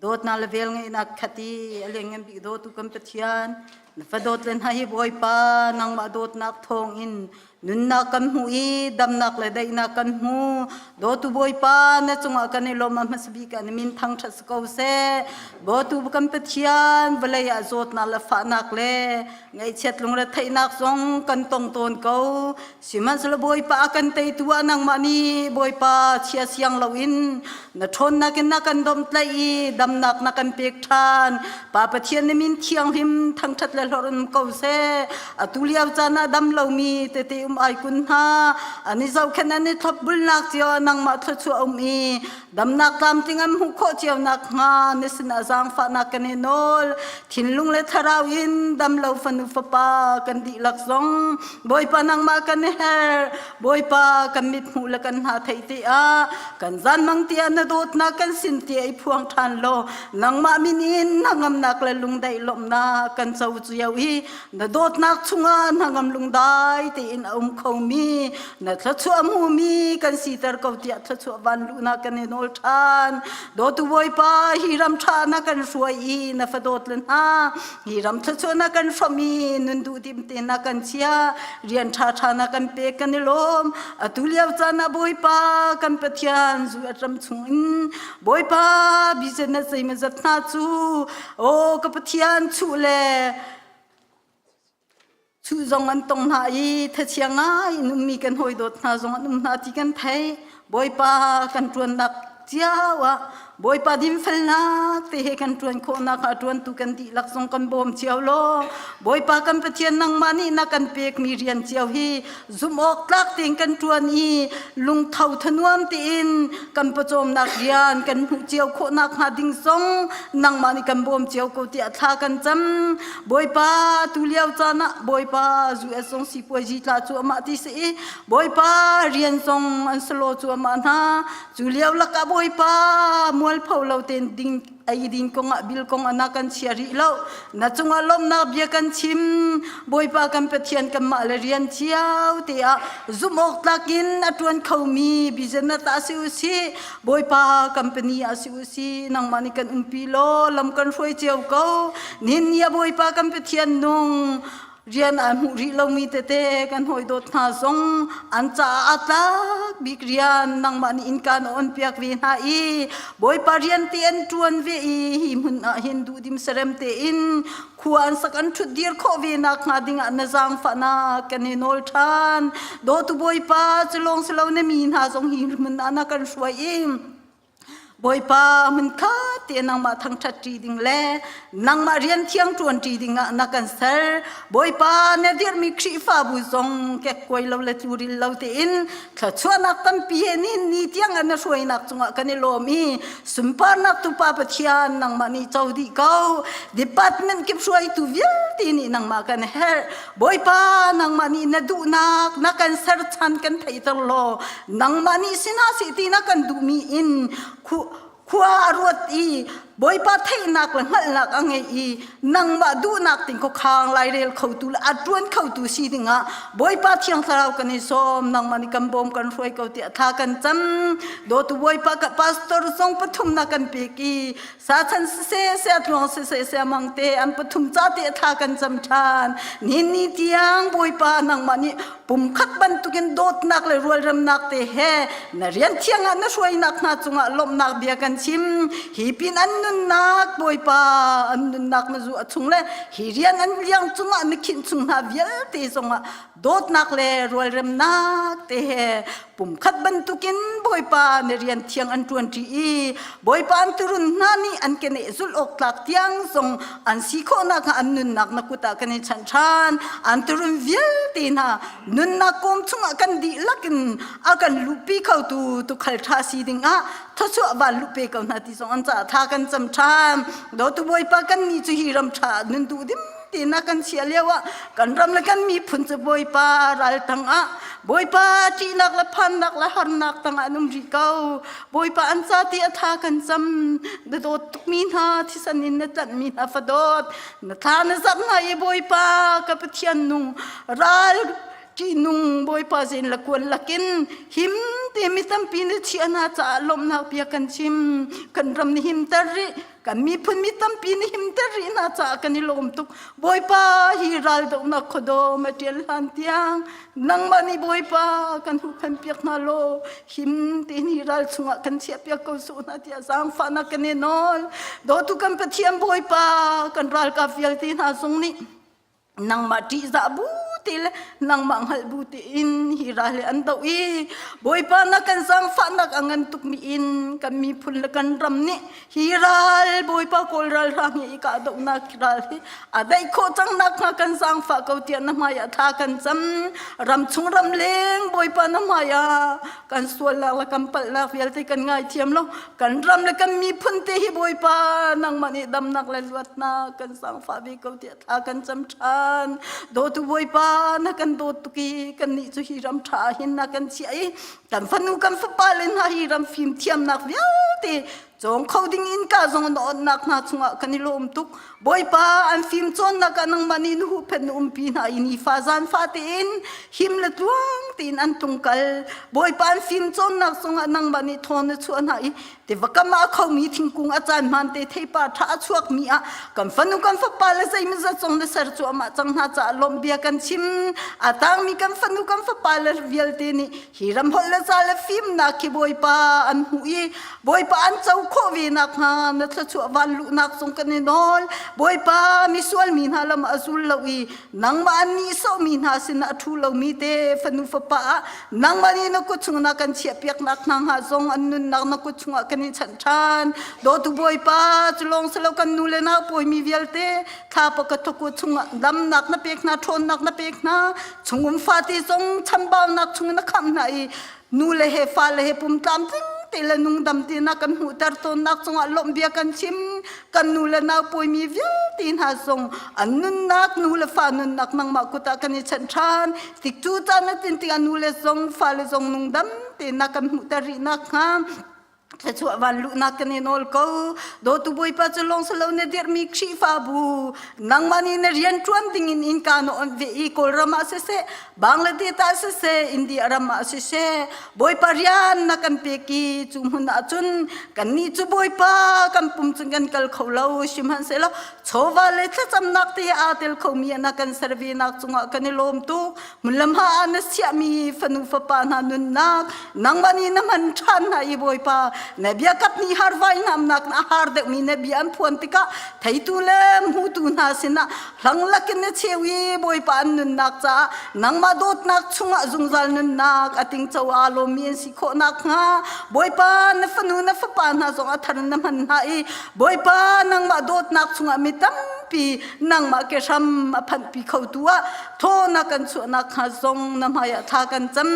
Dawtnak le velngeihnak khat i a lianngan bik dawtu kan Pathian na fa dawt le hna hi Bawipa nangmah dawtnak thawngin Nunnak kan hmu i damnak le daihnak kan hmu. Dawtu Bawipa na cungah kan i lawm a hmasa bik ah na min thangṭhat si ko seh. Dawtu kan Pathian vawlei ah zawtnak le fahnak le ngaihchiat lungretheihnak zong kan tong tawn ko. Sihmanhsehlaw Bawipa a kan teitu ah nangmah nih Bawipa chia siang loin na ṭhawnnak in na kan domhtlaih i damnak na kan pek ṭhan. Pa Pathian na min thianghlim thangṭhat le hlorh um ko seh. Atu lio caan ah dam lomi tete um ai kun hna. An i zohkhenh an i thlopbulnak cio ah nangmah thluachuah um i damnak tlamtling an hmuh khawh cio nakhnga na sinah zaangfahnak kan i nawl. Thinlung le thlarau in dam lo fanu fapa kan dihlak zong Bawipa nangmah kan i herh. Bawipa kan mithmuh le kan hna theih te ah kan zanmang tiah na dawtnak kan sin tiah i phuang ṭhan law nangmah min in hnangamnak le lungdaih lawmhnak kan co cio i na dawtnak chungah hnangam lungdai tein a um khomi na thluachuah hmumi kan siter ko tiah thluachuah van luhnak kan i nawl ṭhan dawtu Bawipa hi ram ṭha na kan hruai i na fa dawt le hna hi ram thluachuah na kan hrawmh i nun duh dim te na kan chia rian ṭhaṭha na kan pek kan i lawm atu lio caan ah Bawipa kan Pathian zu at ram chung in Bawipa business zeimazat hna cu aw ka Pathian chuh le chuh zong an tong hna i thachia ngai in ummi kan hawi dawt hna zong an um hna ti kan thei Bawipa kan ṭuannak cio ah Bawipa dinfelnak te he kan ṭuan khawhnak ah ṭuantu kan dihlak zong kan bawm cio law Bawipa kan Pathian nangmah nih na kan pekmi rian cio hi zumh awk tlak tein kan ṭuan i lungtho thanuam tein kan pawcawmnak rian kan hmuh cio khawhnak hnga ding zong nangmah nih kan bawm cio ko tiah thla kan cam Bawipa tu lio caan ah Bawipa US zong sipuazi tla cu amah ti si i Bawipa rian zong an salo cu amah hna cu lio lakah Bawipa mual. mualpho lo tein ding ei din kongah bil kong ana kan chia rih lo. Na cungah lawmhnak bia kan chim. Bawipa kan Pathian kanmah le rian cio te ah zumh awk tlak in a ṭuan khomi business ah si u sih, Bawipa company ah si u sih, nangmah nih kan umpi law lam kan hruai cio ko. Nihin ni ah Bawipa kan Pathian nung rian aa hmuh rih lomi tete kan hawi dawt hna zong an caah aa tlak bik rian nangmah nih innka na on piak ve hna i Bawipa rian te an ṭuan ve i hi hmun ah hin duhdim serem tein khua an sak an ṭhut dir khawh ve nak hnga dingah na zaangfahnak kan i nawl ṭhan. Dawtu Bawipa cu lawng si lo na mi hna zong hi hmun ah na kan hruai i Bawipa hmunkhat te nangmah thangṭhat ṭi ding le nangmah rian thiang ṭuan ṭi dingah na kan ser. Bawipa na dirhmi Khrihfabu zong kekkuai lo le tluril lo tein thluachuahnak tampi he nihin ni tiang ah na hruainak cungah kan i lawm i sunparnak tu Pa Pathian nangmah nih co dih ko. Department kip hruaitu vialte nih nangmah kan herh. Bawipa nangmah nih na duhnak na kan ser chan kan theihter law nangmah nih si hna seh ti na kan duhmi in khua a ruat i Bawipa theihnak le hngalhnak a ngei i nangmah duhnak ting khuakhang lairel khotu le a ṭuan khotu si dingah Bawipa Thiang Thlarau kan i sawm nangmah nih kan bawm kan hruai ko tiah thla kan cam dawtu Bawipa ka pastor zong pathum na kan pek i Sachan siseh, siatluang siseh, siamang te an pathum ca te thla kan cam ṭhan. Nihin ni tiang Bawipa nangmah nih pumkhat bantukin dawtnak le rualremnak te he na rian thiang ah na hruainak hna cungah lawmhnak bia kan chim. Hi pin an nunnak Bawipa an nunnak na zu a chung le hi rian an liang cungah na khinh chung hna vialte zongah dawtnak le rualremnak te he pumkhat bantukin Bawipa na rian thiang an ṭuanṭi i Bawipa an turun hna nih an keneh zulh awk tlak tiang zong an si khawhnak hnga an nunnak na kut ah kan i chanh ṭhan. An turun vialte hna nunnak kawm chungah kan dihlak in a kan luhpi khotu tukhal ṭha si dingah thluachuah van luh pe ko hna ti zong an caah thla kan cam ṭhan. Dawtu Bawipa kan nih cu hi ram ṭha nun duh dim tiin a kan chiah lio ah kan ram le kan miphun cu Bawipa ral tangah Bawipa ṭihnak le phannak le harnak tangah an um rih ko. Bawipa an ca ti a tha kan cam na dawt tukmi hna thisen in na tlanhmi hna fadawt na thla na zarh hna i Bawipa ka Pathian nung ral ṭihnung Bawipa zin le kuan lakin him te mi tampi na chiah hna caah lawmhnak bia kan chim kan ram ni himter rih Kan miphun mi tampi nih himter rih hna caah kan i lawm tuk. Bawipa hi raldohnak khuadawm a ṭial hlan tiang nangmah nih Bawipa kan huhphenh piak hna law him tein hi ral chungah kan chiah piak ko sawh hna tiah zaangfahnak kan i nawl. Dawtu kan Pathian Bawipa kan ralkap vialte hna zong nih nangmah ṭihzah bu te le nangmah hngalh bu tein hi ral hi an doh i Bawipa na kan zaangfahnak a ngan tukmi in kan miphun le kan ram nih hi ral Bawipa Kawl ralhrang hi i kahdohnak ral hi a daih khawh cang nakhnga kan zaangfah ko tiah na hmaiah thla kan cam ram chung ram leng Bawipa na hmaiah kan sualnak le kan palhnak vialte kan ngaithiam lo kan ram le kan miphun te hi Bawipa nangmah nih damnak le luatnak kan zaangfah ve ko tiah thla kan cam ṭhan. Dawtu Bawipa na kan dawt tuk i kannih cu hi ram ṭha ah hin na kan chiah i kan fanu kan fapa le hna hi ram fimthiamnak vialte cawng kho ding in ka zong na onnak hna chungah kan i lawm tuk. Bawipa an fim cawnnak ah nangmah nih na huhphenh na umpi hna i nifa zanfa tein him le tluang tein an tlung kal. Bawipa an fim cawnnak zongah nangmah nih thaw na chuah hna i tiva kam ah a khomi thingkung a caan hmaan te theipar ṭha a chuakmi ah kan fanu kan fapa le zeimawzat zong na ser cuahmah cang hna caah lawmh bia kan chim a tangmi kan fanu kan fapa le vialte nih hi ram holh le ca le fimnak khi Bawipa an hmuh i Bawipa an co khawh ve nakhnga na thluachuah van luhnak zong kan i nawl Bawipa misual mi hna lam a zul lo i nangmah an nihsawhmi hna sinah a ṭhu lomi te fanu fapa ah nangmah nih na kut chung na kan chiahpiaknak hna hnga zong an nunnak na kut chungah kan i chanh ṭhan dawtu bawipa cu lawng si lo kan nu le nau pawimi vialte thla pakhat kut chungah damnak na pek hna ṭhawnnak na pek hna chungum fate zong chambaunak chung na khamh hna i nu le he fa le he pum tlamtling te le nungdam te na kan hmuhter tawnnak cungah lawmh bia kan chim kan nu le nau pawimi vialte hna zong an nunnak nu le fa nunnak nangmah kut ah kan i chanh ṭhan tik cu caan na tin tikah nu le zong fa le zong nungdam te na kan hmuhter rih nakhnga. Thluachuah van luhnak kan i nawl ko. Dawtu Bawipa cu lawng silo na dirhmi Khrihfabu nangmah nih na rian ṭuan dingin innka na onh ve i Kawlram ah siseh, Bangladesh ah siseh, India ram ah siseh, Bawipa rian na kan pek i cu hmun ah cun kannih cu Bawipa kan pum cun kan kal kho lo. Sihmanhsehlaw chawva le thlacamnak te aa tel khomi na kan ser ve nak cungah kan i lawm tuk. Hmunlam ha ah na siahmi fanu fapa hna nunnak nangmah nih na hman ṭhan hna i Bawipa na biakap ni harvai namnak na har deuhmi na bia an phuan tikah theitu le hmutu hna sinah hlang lakin na cheu i Bawipa an nunnak caah nangmah dawtnak chungah zungzal nunnak a tingco aa lawmmi an si khawh nakhnga Bawipa na fanu na fapa hna zong a thar na hman hna i Bawipa nangmah dawtnak chungah mi tampi nangmah ke hram a phanhpi khotu ah thaw na kan chuahnak hnga zong na hmaiah thla kan cam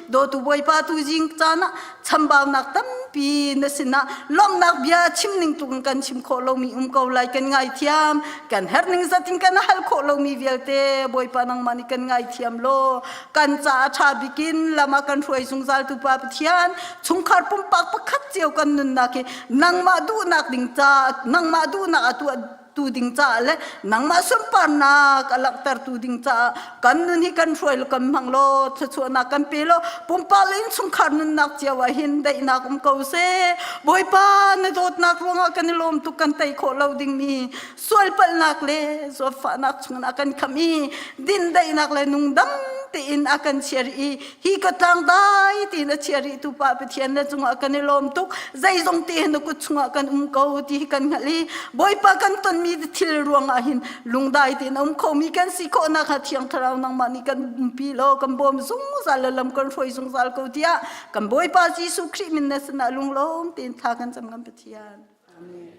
dawtu bawipa tu zing caan ah chambaunak tampi na sinah lawmhnak bia chim ning tuk in kan chim khawh lomi um ko lai kan ngaithiam kan herh ning zat in kan hal khawh lomi vialte bawipa nangmah nih kan ngaithiam law kan caah ṭha bikin lam ah kan hruai zungzal tu pa Pathian chungkhar pumpak pakhat cio kan nunnak hi nangmah duhnak ding ca nangmah duhnak a tuah tu ding caah le nangmah sunparnak a langhtertu ding caah kan nun hi kan hruai lo kan hmang law thluachuahnak kan pe law pumpak le innchungkhar nunnak cio ah hin daihnak um ko seh Bawipa na dawtnak ruangah kan i lawm tuk kan tei khawh lo dingmi sualpalhnak le zawtfahnak chungin a kan khamh i dindaihnak le nungdam tein a kan chiar i hi ka tlang dai tiin a chia rih tu pa Pathian na cungah kan i lawm tuk zeizong te na kut chungah kan um ko ti hi kan hngalh i Bawipa kan tonmi thil ruangah hin lungdai tein um khomi kan si khawhnak hnga Thiang Thlarau nangmah nih kan umpi law kan bawm zungzal le lam kan hruai zungzal ko tiah kan Bawipa Jesuh Khrih min na sinah lunglawm tein thla kan cam kan Pathian. Amen.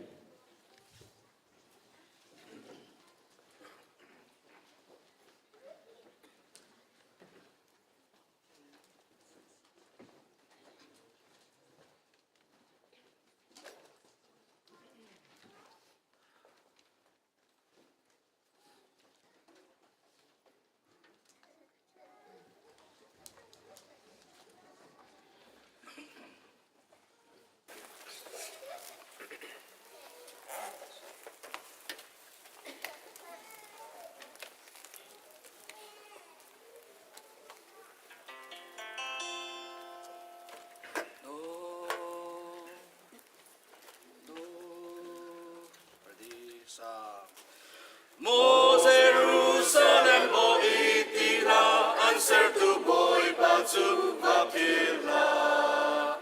Maw Jerusalem aw i ti hlah, an sertu Bawipa cu va philh hlah.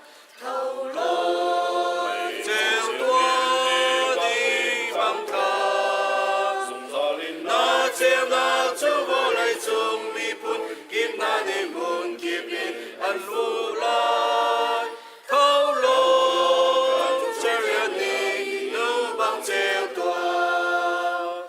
Na ceunak cu vawleicung miphun kip hna nih hmun kip in an hmuh lai. Tho law, chariot nih nu bang ceu tuah.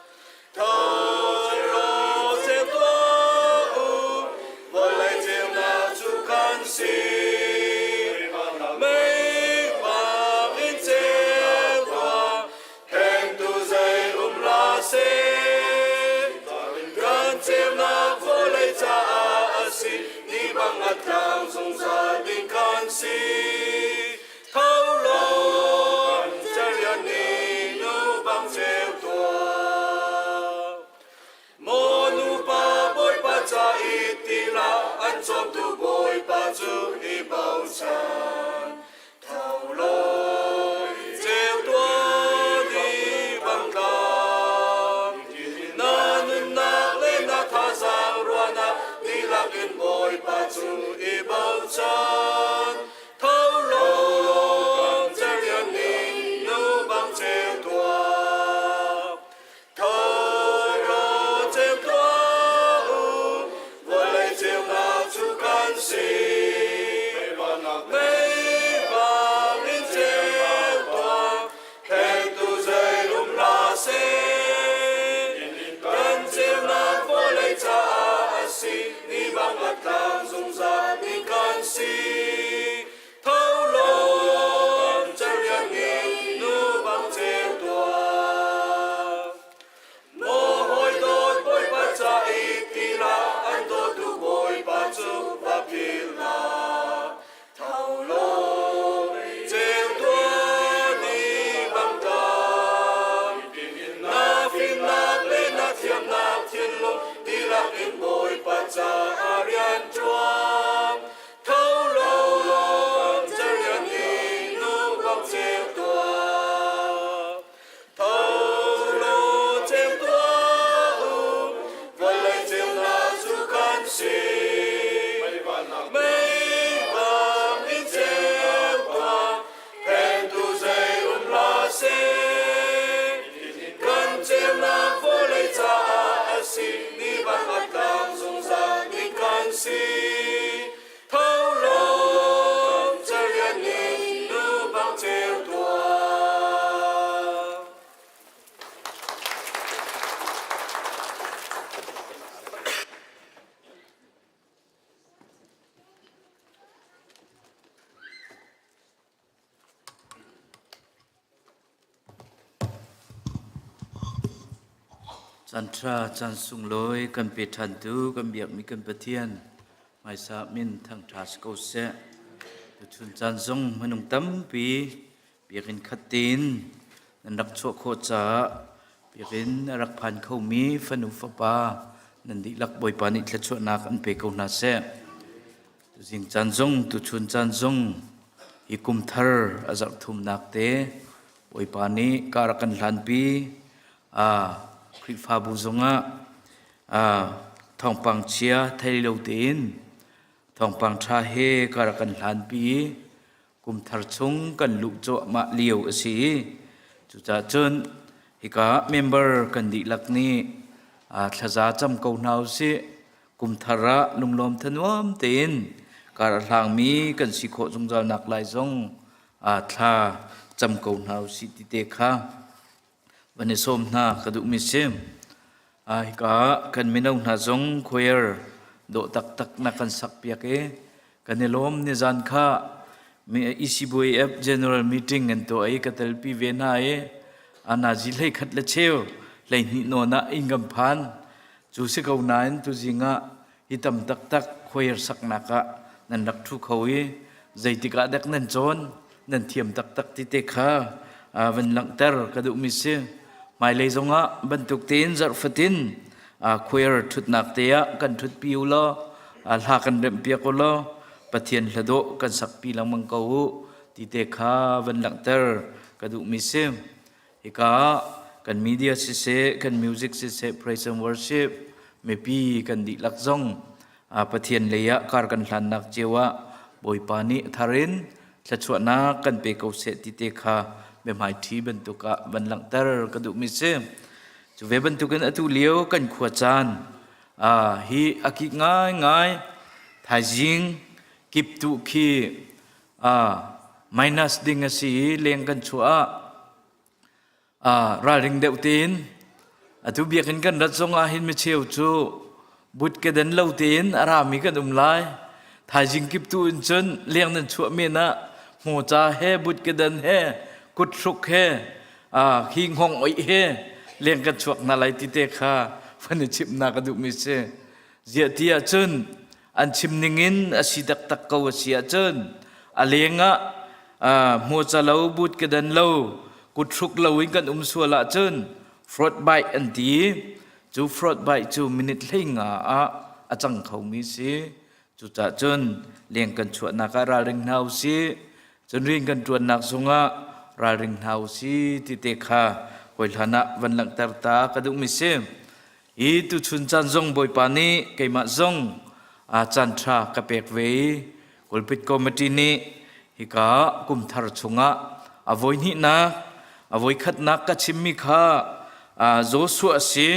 Caan ṭha, caan sunglawi kan pe ṭhantu kan biakmi kan Pathian hmaisa min thangṭha si ko seh. Tuchun caan zong minung tampi biakinn khat tein nan rak chuah khawh caah biakinn a rak phan khomi fanu fapa nan dihlak Bawipa nih thluachuahnak an pe ko hna seh. Tuzing caan zong, tuchun caan zong hi kum thar a zarh thumnak te Bawipa nih kar a kan hlanpi. Khrihfabu zongah thawngpang chia thei lo tein thawngpang ṭha he kar a kan hlanpi i kum thar chung kan luh cuahmah lio a si i cucaah cun hika member kan dihlak nih thlaza cam ko hna usih. Kum thar ah lunglawm thanuam tein kar a hlangmi kan si khawh zungzal nak lai zong thla cam ko hna usih ti te kha van i sawm hna ka duhmi si. Hika kan mino hna zong choir dawh taktak na kan sak piak i kan i lawm. Nizan kha ECBF General Meeting an tuah i ka telpi ve hna i anazi hlei khat le cheu 12 nawn ah inn kan phan. Cu si ko nain tuzing ah hi tam taktak choir saknak ah nan rak ṭhu kho i zeitik ah dek nan cawn, nan thiam taktak ti te kha van langhter ka duhmi si. Hmailei zongah bantuk tein zarh fatin choir ṭhutnak te ah kan ṭhutpi u law hla kan remhpiak u law Pathian hladawh kan sakpi lengmang ko u ti te kha van langhter ka duhmi si. Hika ah kan media siseh, kan music siseh, praise and worship mipi kan dihlak zong Pathian lei ah kar kan hlannak cio ah Bawipa nih thar in thluachuahnak kan pe ko seh ti te kha biahmaiṭhi bantuk ah van langhter ka duhmi si. Cu ve bantukin atu lio kan khua caan hi a kik ngaingai. Thaizing kiptuh khi minus ding a si i leng kan chuah ah ralring deuh tein atu biakinn kan rat zong ah hin micheu cu but kedan lo tein a rami kan um lai. Thaizing kip tu in cun leng nan chuah men ah hmawca he but kedan he kut hruk he hi ngong oih he leng kan chuak hna lai ti te kha van i chimh na ka duhmi si. Ziah ti ahcun an chim ningin a si taktak ko a si ahcun a leng ah hmuaca lo but kedan lo kuthruk lo in kan um sual ahcun frostbite an ti. Cu frostbite cu minute 15 ah a cang khomi si. Cucaah cun leng kan chuahnak ah ralring hna usih, cun rian kan ṭuannak zungah ralring hna usih ti te kha hawi hlan ah van langhter ta ka duhmi si. Hi tuchun caan zong Bawipa nih keimah zong caan ṭha ka pek ve i Pulpit Committee nih hika kum thar chungah a voihnihnak, a voikhatnak ka chimmi kha Joshua a si.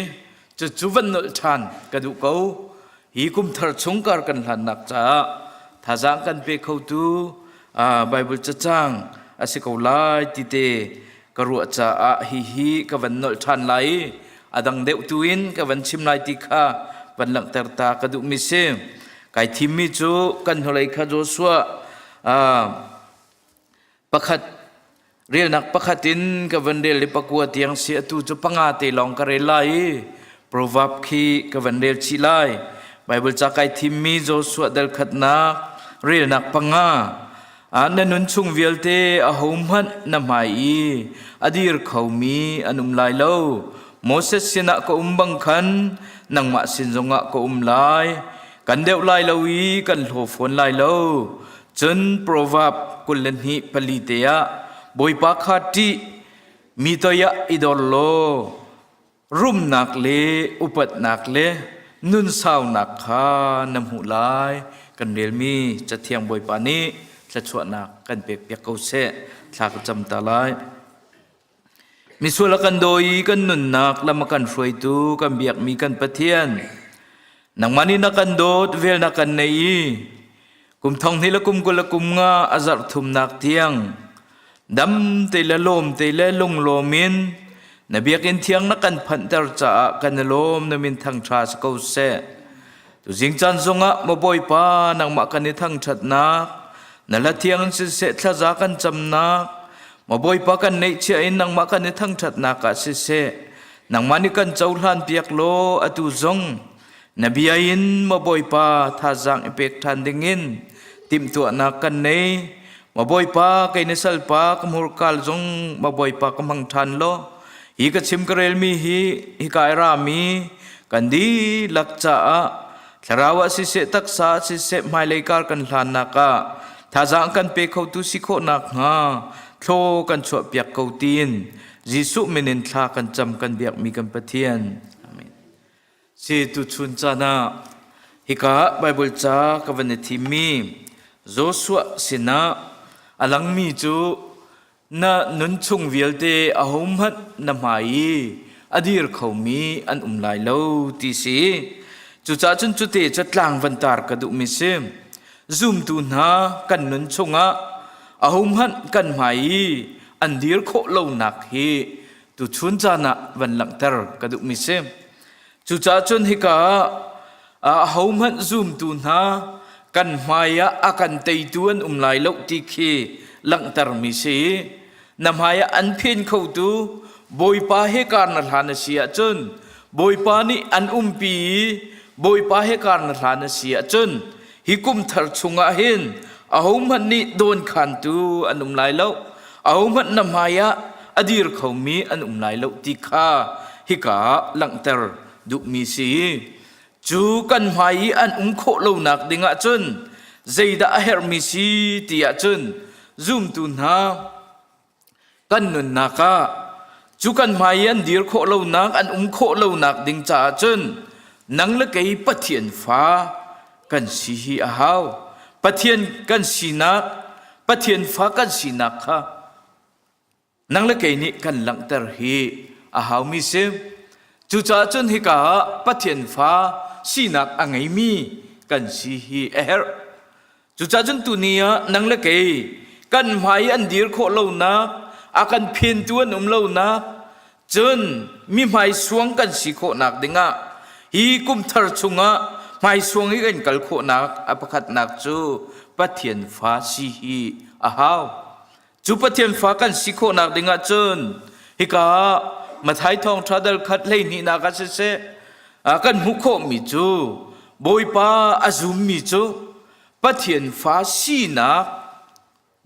Cucu van nolh ṭhan ka duh ko. Hi kum thar chung kar kan hlannak caah thazaang kan pe khotu Bible cacang a si ko lai ti te ka ruah caah hihi ka van nolh ṭhan lai i a dang deuh tu in ka van chim lai ti kha van langhter ta ka duhmi si. Kai thimmi cu kan hnulei kha Joshua pakhat relnak pakhat in ka van rel i pakua tiang si atu cu panga te lawng ka rel lai i proverb khi ka van rel chih lai. Bible ca kai thimmi Joshua dal khatnak relnak panga na nun chung vialte ahohmanh na hmai i a dir khomi an um lai lo. Moses sinah ka um bang khan nangmah sin zongah ka um lai. Kan deuh lai lo i kan hlaw fawn lai lo. Cun Proverb 22 4 te ah Bawipa kha ṭih, mi toi ah i dor law rumnak le upatnak le nunsaunak kha na hmuh lai. Kan relmi Cathiang Bawipa nih thluachuahnak kan pekpiak ko seh. Thla ka cam ta lai. Misual a kan dawi i kan nunnak lam a kan hruaitu kan biakmi kan Pathian, nangmah nih na kan dawt, vel na kan nei i kum thong hnih le kum 20 le kum nga a zarh thumnak tiang dam te le lawm te le lunglawm in na biakinn thiang na kan phanhter caah kan i lawm. Na min thangṭha si ko seh. Tuzing caan zongah maw Bawipa, nangmah kan i thangṭhatnak na hla thiang in siseh, thlaza kan camnak maw Bawipa, kan neihchiah in nangmah kan i thangṭhatnak ah siseh. Nangmah nih kan cohlan piak law atu zong na bia in maw Bawipa thazaang i pek ṭhan dingin timhtuahnak kan nei. Maw Bawipa kei na salpa ka hmurkal zong maw Bawipa ka hmang ṭhan law hi ka chim ka relmi hi hika i rami kan dihlak caah thlarau ah siseh taksa ah siseh hmailei kar kan hlannak ah thazaang kan pe khotu si khawh nakhnga thlaw kan chuahpiak ko tiin Jesuh min in thla kan cam kan biakmi kan Pathian. Amen. Si tuchun caan ah hika Bible ca ka van i thimmi Joshua sinah a langmi cu na nunchung vialte ahohmanh na hmai i a dir khomi an um lai lo ti si. Cucaah cun cute cu tlang van tar ka duhmi si. Zumtu hna kan nun chungah ahohmanh kan hmai i an dir khawh lonak hi tuchun caan ah van langhter ka duhmi si. Cucaah cun hika ah ahohmanh zumtu hna kan hmai ah a kan teitu an um lai lo ti khi langhtermi si. Na hmai ah an phen khotu Bawipa he kar na hlan a si ahcun Bawipa nih an umpi i Bawipa he kar na hlan a si ahcun hi kum thar chungah hin ahohmanh nih dawnkhantu an um lai lo ahohmanh na hmai ah a dir khomi an um lai lo ti kha hika ah langhter duhmi si. Cu kan hmai i an um khawh lonak ding ahcun zeidah a herhmi si ti ahcun zumtu hna kan nunnak ah cu kan hmai i an dir khawh lonak an um khawh lonak ding caah cun nang le kei Pathian fa kan si hi a hau. Pathian kan sinak Pathian fa kan sinak kha nang le kei nih kan langhter hi a haumi si. Cucaah cun hika ah Pathian fa sinak a ngeimi kan si hi a herh. Cucaah cun tuni ah nang le kei kan hmai i an dir khawh lonak, a kan phentu an um lonak, cun mi hmaisuang kan si khawhnak dingah hi kum thar chungah hmaisuang i kan kal khawhnak a pakhatnak cu Pathian fa si hi a hau. Cu Pathian fa kan si khawhnak dingah cun hika ah Matthai thawngṭha dal khat hleihnihnak ah siseh kan hmuh khawhmi cu Bawipa a zummi cu Pathian fa sinak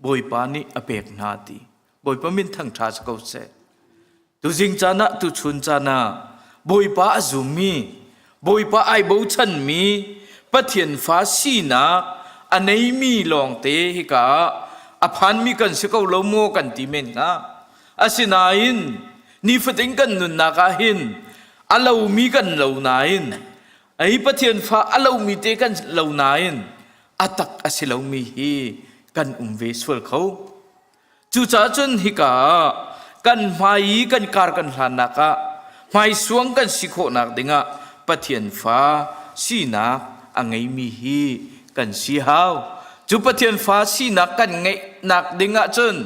Bawipa nih a pek hna ti. Bawipa min thangṭha si ko seh. Tuzing caan ah tuchun caan ah Bawipa a zummi, Bawipa ai bochanmi, Pathian fa sinak a neimi lawngte hika ah a phanmi kan si ko lo maw kan ti men hnga. Asinain nifatin kan nunnak ah hin a lomi kan lo nain hi Pathian fa a lomi te kan lo nain a tak a si lomi hi kan um ve sual kho. Cucaah cun hika ah kan hmai i kan kar kan hlannak ah hmaisuang kan si khawhnak dingah Pathian fa sinak a ngeimi hi kan si hau. Cu Pathian fa sinak kan ngeihnak ding ahcun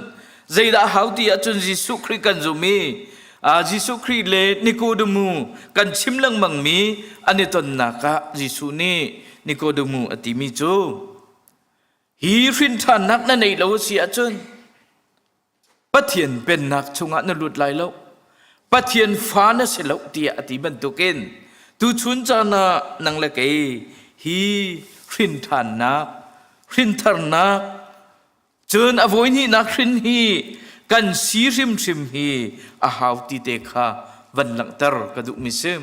zeidah hau ti ahcun Jesuh Khrih kan zum i Jesuh Khrih le Nikodemu kan chim lengmangmi an i tonnak ah Jesuh nih Nikodemu a timi cu Hi hrinṭhannak na neih lo a si ahcun Pathian pennak chungah na lut lai lo. Pathian fa na si lo tiah a ti bantukin tuchun caan ah nang le kei hi hrinṭhannak, hrintharnak, cun a voihnihnak hrin hi kan si hrimhrim hi a hau ti te kha van langhter ka duhmi si.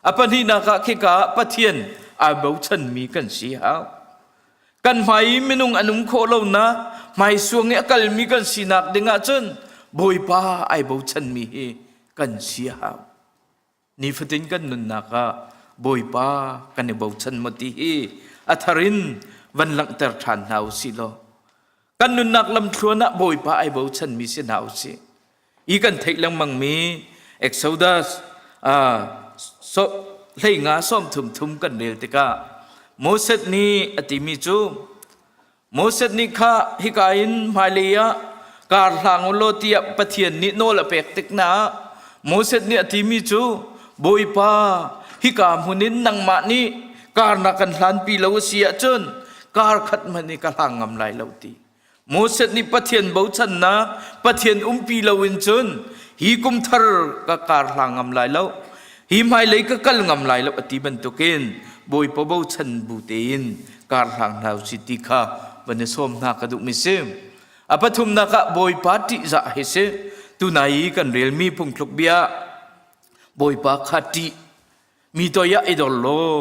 A pahnihnak ah khika ah Pathian aa bochanmi kan si hau. Kan hmai i minung an um khawh lonak hmaisuang i a kalmi kan sinak ding ahcun Bawipa ai bochanmi hi kan si a hau. Nifatin kan nunnak ah Bawipa kan i bochan maw ti hi a thar in van langhter ṭhan hna u sih law kan nunnak lamthluan ah Bawipa ai bochanmi si hna u sih. I kan theih lengmangmi Exodus uh, hleinga sawm thum thum kan rel tikah Moses nih a timi cu Moses nih kha hika in hmailei ah kar hlang u law tiah Pathian nih nawl a pek tik na Moses nih a timi cu Bawipa hika hmun in nangmah nih kar na kan hlanpi lo a si ahcun kar khat hmanh i ka hlang ngam lai lo ti Moses nih Pathian bochannak, Pathian umpi loin cun hi. Hi kum thar ka kar hlang ngam lai lo. Hi hmailei ka kal ngam lai lo a ti bantukin Bawipa bochan bu tein kar hlang hna usih ti kha van i sawm hna ka duhmi si. A pathumnak ah Bawipa ṭihzah hi si. Tunai i kan relmi phungthluk bia Bawipa kha ṭih mi toi ah i dor law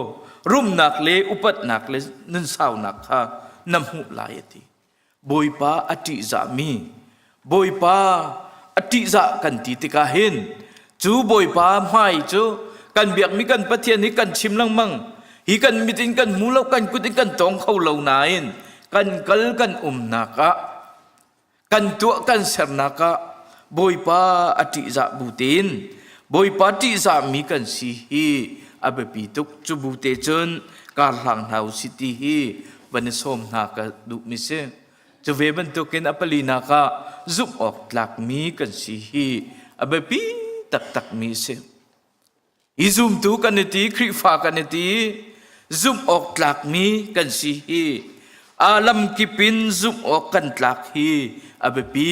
rumnak le upatnak le nunsaunak kha na hmuh lai a ti. Bawipa a ṭihzahmi Bawipa a ṭihzah kan ti tikah hin cu Bawipa hmai cu kan biakmi kan Pathian hi kan chim lengmang hi kan mit in kan hmu lo kan kut in kan tawng kho lo nain kan kal kan umnak ah kan tuah kan sernak ah Bawipa a ṭihzah bu tein Bawipa ṭihzahmi kan si hi a biapi tuk cu bu te cun kar hlang hna usih ti hi van i sawm hna ka duhmi si. Cu ve bantukin a palinak ah zumh awk tlakmi kan si hi a biapi taktakmi a si. Hi zumtu kan i ti, Khrihfa kan i ti, zumh awk tlakmi kan si hi a lamkip in zumh awk kan tlak hi a biapi.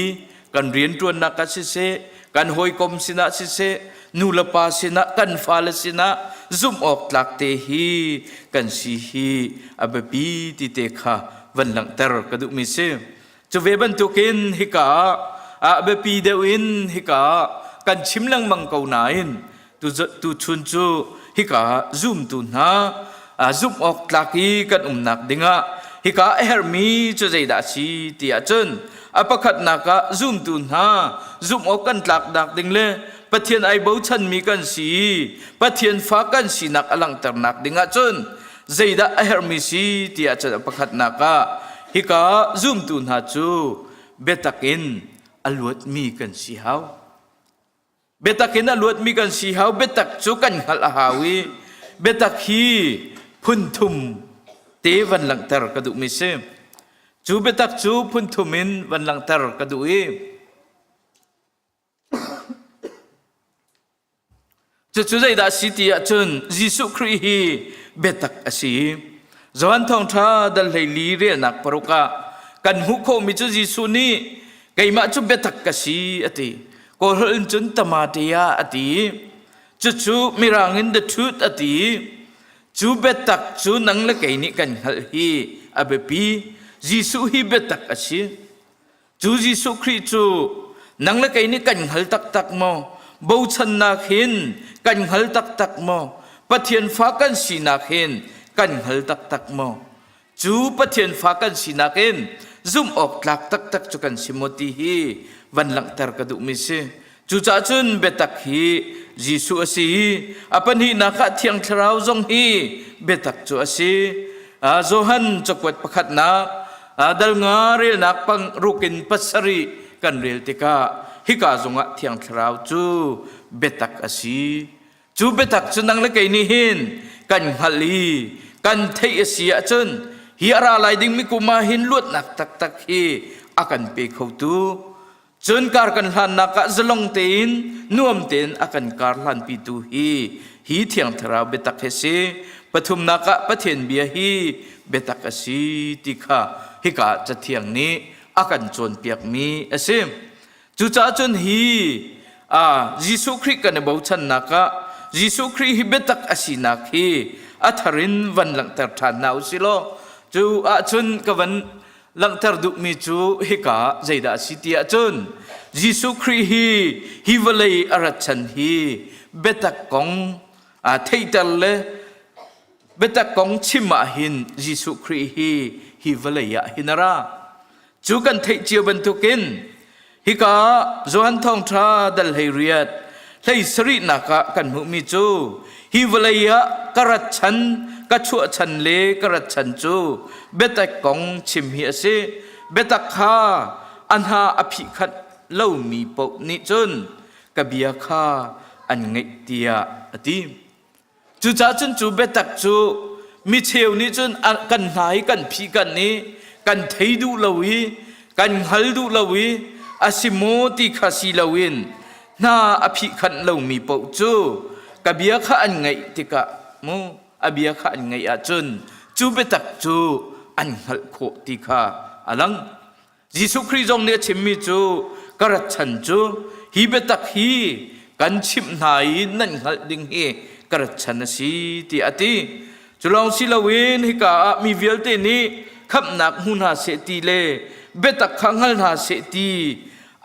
Kan rianṭuannak ah siseh, kan hawikom sinah siseh, nu le pa sinah, kan fale sinah zumh awk tlak te hi kan si hi a biapi ti te kha van langhter ka duhmi si. Cu ve bantukin hika ah a biapi deuh in hika ah kan chim lengmang ko nain tuchun cu hika ah zumtu hna zumh awk tlak i kan umnak dingah hika a herhmi cu zeidah a si ti ahcun a pakhatnak ah zumtu hna zumh awk kan tlaknak ding le Pathian ai bochanmi kan si i Pathian fa kan sinak a langhternak ding ahcun zeidah a herhmi si ti ahcun a pakhatnak ah hika zumtu hna cu biatak in a luatmi kan si hau. Biatak in a luatmi kan si hau. Biatak cu kan hngalh a hau i biatak hi phun thum te van langhter ka duhmi si. Cu biatak cu phun thum in van langhter ka duh i Cucu zeidah a si ti ahcun Jesuh Khrih hi biatak a si. Johan Thawngṭha dal 14 relnak paruk ah kan hmuh khawhmi cu Jesuh nih keimah cu biatak ka si a ti. Kawlholh in cun tamatea a ti. Cucu Mirang in the truth a ti. Cu biatak cu nang le kei nih kan hngalh hi a biapi. Jesuh hi biatak a si. Cu Jesuh Khrih cu nang le kei nih kan hngal taktak maw? Bochannak hin kan hngal taktak maw? Pathian fa kan sinak hin kan hngal taktak maw? Cu Pathian fa kan sinak in zumh awk tlak taktak cu kan si maw ti hi van langhter ka duhmi si. Cucaah cun biatak hi Jesuh a si i a pahnihnak ah Thiang Thlarau zong hi biatak cu a si. Johan cakuat pakhatnak dal nga relnak pang ruk in pasarih kan rel tikah hika zongah Thiang Thlarau cu biatak a si. Cu biatak cu nang le kei nih hin kan hngalh i kan theih a si ahcun hi a ra lai dingmi kum ah hin luatnak taktak hi a kan pe khotu Cun kar kan hlannak ah zalong tein nuam tein a kan kar hlanpitu hi hi Thiang Thlarau biatak hi si. Pathumnak ah Pathian bia hi biatak a si ti kha hika Cathiang nih a kan cawnpiakmi a si. Cucaah cun hi Jesuh Khrih kan i bochannak ah Jesuh Khrih hi biatak a sinak hi a thar in van langhter ṭhan hna u si law cu ahcun ka van langhter duhmi cu hika zeidah a si ti ahcun Jesuh Khrih hi hi vawlei a rat chan hi biatak kong theihter le biatak kong chim ah hin Jesuh Khrih hi hi vawlei ah hin a ra. Cu kan theih cio bantukin Hika Johan Thawngṭha dal 18 hlei sarihnak ah kan hmuhmi cu hi vawlei ah ka rat chan, ka chuah chan le ka rat chan cu biatak kong chim hi a si. Biatak kha a hna a phihkhanh lomi paoh nih cun ka bia kha an ngaih tiah a ti. Cucaah cun cu biatak cu micheu nih cun kan hna i kan phih kan i kan thei duh lo i kan hngal duh lo i a si maw ti kha si loin hna a phihkhanh lomi paoh cu ka bia kha an ngaih tikah mu a bia kha an ngaih ahcun cu biatak cu an hngalh khawh ti kha a lang. Jesuh Khrih zong nih a chimmi cu ka rat chan cu hi biatak hi kan chimh hna i nan hngalh ding hi ka rat chan a si tiah a ti. Cu lawng si loin hika ah mi vialte nih khamhnak hmu hna seh ti le biatak kha hngal hna seh ti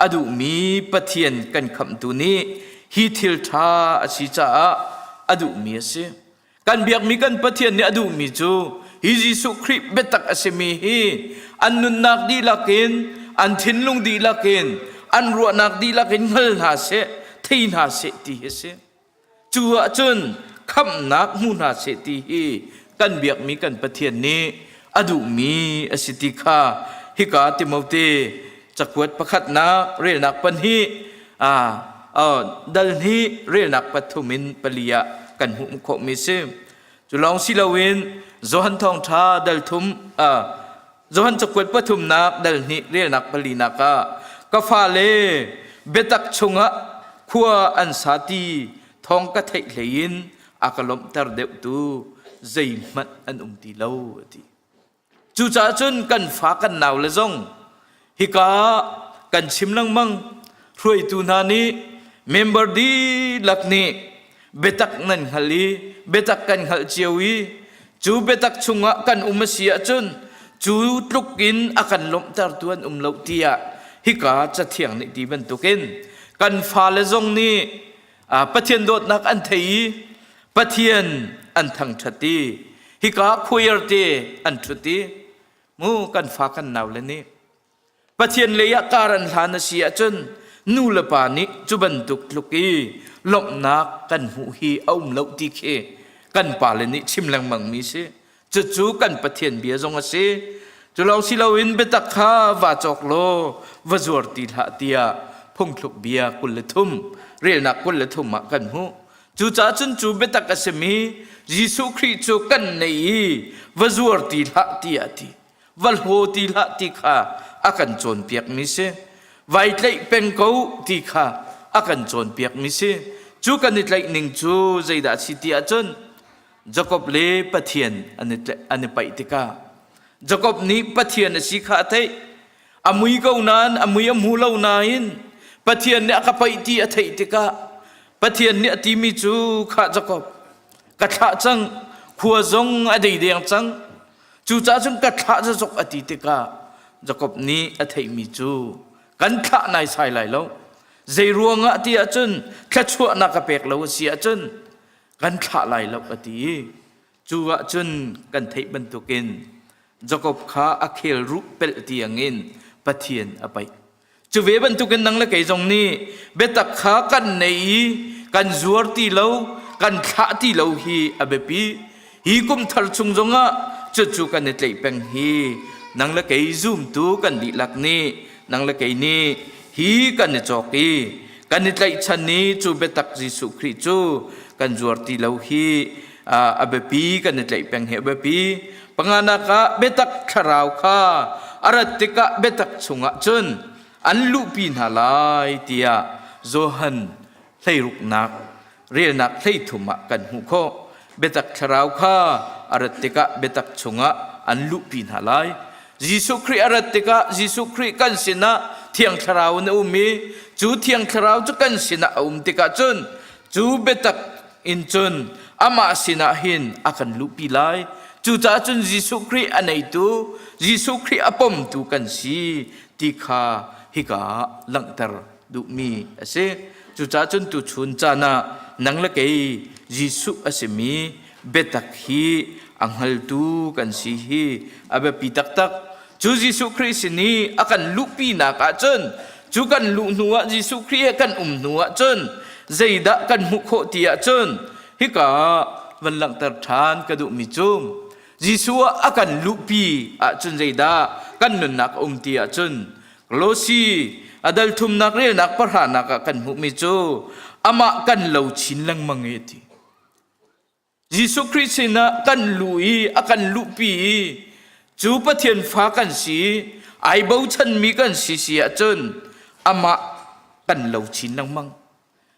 a duhmi Pathian kan khamhtu nih hi thil ṭha a si caah a duhmi a si. Kan biakmi kan Pathian nih a duhmi cu hi Jesuh Khrih biatak a simi hi an nunnak dihlak in, an thinlung dihlak in, an ruahnak dihlak in hngal hna seh, thei hna seh ti hi a si. Cu ahcun khamhnak hmu hna seh ti hi kan biakmi kan Pathian nih a duhmi a si ti kha hika Timote cakuat pakhatnak relnak pahnih dal hnih relnak pathum in pali ah kan hmuh khawhmi si. Cu lawng si loin Johan Thawngṭha dal thum Johan cakuat pathumnak dal hnih relnak palinak ah ka fale biatak chungah khua an sa ti thawng ka theih hlei in a ka lawmhter deuhtu zeihmanh an um ti lo a ti. Cucaah cun kan fa kan nau le zong hika kan chim lengmang hruaitu hna nih member dihlak nih biatak nan hngal i biatak kan hngalh cio i cu biatak chungah kan um a si ahcun cu tluk in a kan lawmhtertu an um lo tiah hika cathiang nih ti bantukin kan fale zong nih Pathian dawtnak an thei i Pathian an thangṭhat i hika choir te an ṭhut i mu kan fa kan nau le nih Pathian lei ah kar an hlan a si ahcun nu le pa nih cu bantuk tluk i lawmhnak kan hmuh hi a um lo ti khi kan pale nih chim lengmang mi si. Cucu kan Pathian bia zong a si. Cu lawng si loin biatak kha vaa cawk law va zuar ti hlah tiah phungthluk bia 23 relnak 23 ah kan hmuh. Cucaah cun cu biatak a simi Jesuh Khrih cu kan nei i va zuar ti hlah tiah a ti. Va hlaw ti hlah ti kha a kan cawnpiakmi si. Vai tlaih peng ko ti kha a kan cawnpiakmi si. Cu kan i tlaih ning cu zeidah a si ti ahcun Jakob le Pathian an i paih tikah Jakob nih Pathian a si kha a theih. A mui ko nain a mui a hmu lo nain Pathian nih a ka paih ti a theih tikah Pathian nih a timi cu khah Jakob ka thlah cang khua zong a dei deng cang cucaah cun ka thlah zazok a ti tikah Jakob nih a theihmi cu kan thlah naisai lai lo zei ruangah ti ahcun thluachuahnak ka pek lo a si ahcun kan thlah lai lo a ti i cu ahcun kan theih bantukin Jakob kha a khel ruh pelh tiangin Pathian a paih. Cu ve bantukin nang le kei zong nih biatak kha kan nei i kan zuar ti lo, kan thlah ti lo hi a biapi. Hi kum thar chung zongah cucu kan i tlaih peng hi nang le kei zumtu kan dihlak nih nang le kei nih hi kan i cawk i kan i tlaihchan i cu biatak Jesuh Khrih cu kan zuar ti lo hi a biapi kan i tlaih peng hi a biapi panganak ah biatak thlarau kha a rat tikah biatak chungah cun an luhpi hna lai tiah Johan hleiruknak relnak hleithum ah kan hmuh khawh biatak thlarau kha a rat tikah biatak chungah an luhpi hna lai Jesuh Khrih a rat tikah Jesuh Khrih kan sinah Thiang Thlarau in a um i cu Thiang Thlarau cu kan sinah a um tikah cun cu biatak in cun amah sinah hin a kan luhpi lai. Cucaah cun Jesuh Khrih a neitu, Jesuh Khrih a pomtu kan si ti kha hika ah langhter duhmi a si. Cucaah cun tuchun caan ah nang le kei Jesuh a simi biatak hi a hngaltu kan si hi a biapi taktak. Cu Jesuh Khrih sin i a kan luhpinak ahcun cu kan luh hnu ah Jesuh Khrih he kan um hnu ahcun zeidah kan hmuh khawh ti ahcun hika van langhter ṭhan ka duhmi cu Jesuh ah a kan luhpi ahcun zeidah kan nunnak a um ti ahcun Kolosi a dal thumnak relnak pahranak ah kan hmuhmi cu amah kan lo chin lengmang i a ti. Jesuh Khrih sinah kan luh i a kan luhpi i cu Pathian fa kan si ai bochanmi kan si si ahcun amah kan lo chin lengmang.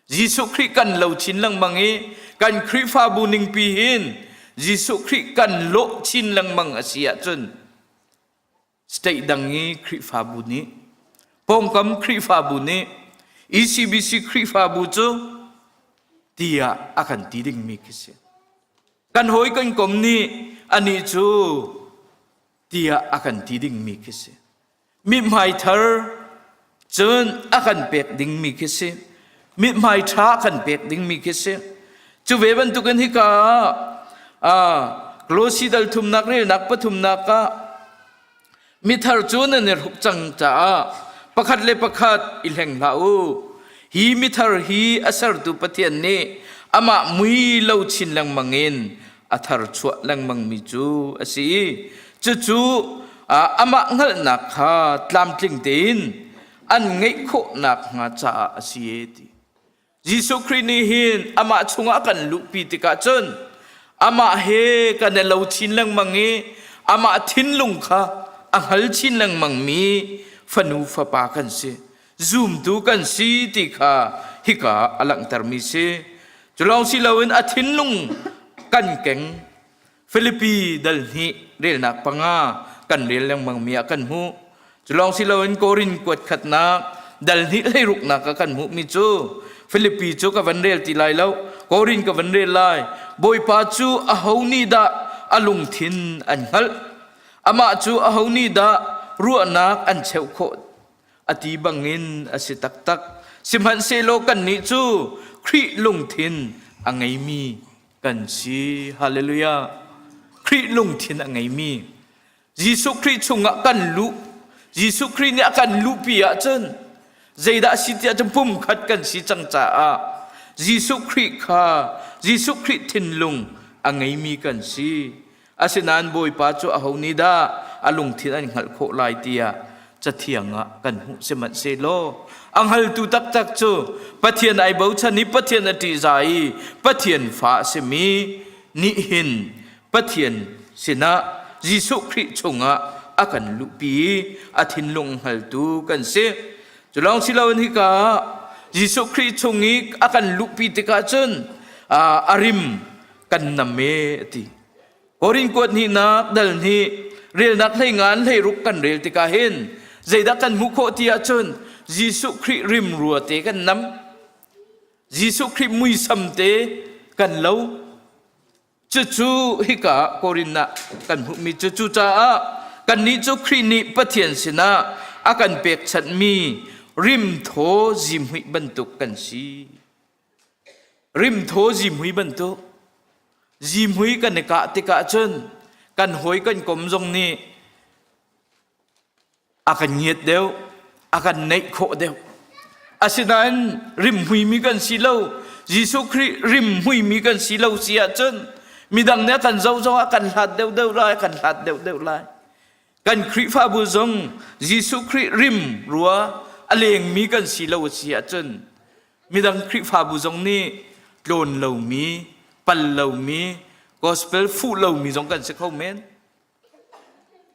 Jesuh Khrih kan lo chin lengmang i kan Khrihfabu ningpi hin Jesuh Khrih kan lawh chin lengmang a si ahcun State dang i Khrihfabu nih pawngkam Khrihfabu nih ECBC Khrihfabu cu tiah a kan ti dingmi khi si. Kan hawi kan kom nih anih cu tiah a kan ti dingmi khi si. Mithmai thar cun a kan pek dingmi khi si. Mithmai ṭha a kan pek dingmi khi si. Cu ve bantukin hika ah Kolosi dal thumnak relnak pathumnak ah Mithar cu nan i hruk cang caah pakhat le pakhat i hleng hlah u. Hi mithar hi a sertu Pathian nih amah mui lo chin lengmang in a thar chuah lengmangmi cu a si i cucu amah hngalhnak kha tlamtling tein an ngeih khawh nakhnga caah a si e ti. Jesuh Khrih nih hin amah chungah a kan luhpi tikah cun amah he kan i lo chin lengmang i amah thinlung kha a hngal chin lengmangmi fanu fapa kan si zumtu kan si ti kha hika a langhtermi si cu lawng si loin a thinlung kan keng Filipi dal hnih relnak panga kan rel lengmangmi ah kan hmuh. Cu lawng si loin Korin kuat khatnak dal hnih hleiruknak ah kan hmuhmi cu Filipi cu ka van rel ti lai lo, Korin ka van rel lai. Bawipa cu aho nih dah a lungthin an hngalh? Amah cu aho nih dah ruahnak an cheuh khawh? A ti bangin a si taktak. Sihmanhsehlaw kannih cu Khrih lungthin a ngeimi kan si. Hallelujah. Khrih lungthin a ngeimi Jesuh Khrih chungah kan luh Jesuh Khrih nih a kan luhpi ahcun zeidah a si tiah cun pumkhat kan si cang caah Jesuh Khrih kha Jesuh Khrih thinlung a ngeimi kan si. Asinain Bawipa cu aho nih dah a lungthin an hngalh khawh lai tiah Cathiang ah kan hmuh sihmanhsehlaw a hngaltu taktak cu Pathian ai bochan i Pathian a ṭihzah i Pathian fa a simi nih hin Pathian sinah Jesuh Khrih chungah a kan luhpi i a thinlung hngaltu kan si. Cu lawng si loin hika ah Jesuh Khrih chung i a kan luhpi tikah cun a rim kan nam e a ti. Korin kuat hnihnak dal hnih relnak hlei ngan hlei ruk kan rel tikah hin zeidah kan hmuh khawh ti ahcun Jesuh Khrih rimrua te kan nam Jesuh Khrih muisam te kan lo cucu hika Korin ah kan hmuhmi cu cucaah kannih cu Khrih nih Pathian sinah a kan pekchanhmi rimthaw zihmui bantuk kan si. Rimthaw zihmui bantuk zihmui kan i kah tikah cun kan hawi kan kom zong nih a kan ngiat deuh, a kan neih khawh deuh. Asinain rimhmuimi kan si lo, Jesuh Khrih rimhmuimi kan si lo si ahcun midang nih a kan zoh zong ah kan hlat deuhdeuh lai, kan hlat deuhdeuh lai. Kan Khrihfabu zong Jesuh Khrih rim rua a lengmi kan si lo a si ahcun midang Khrihfabu zong nih tlawn lomi, pal lomi, gospel fuh lomi zong kan si kho men.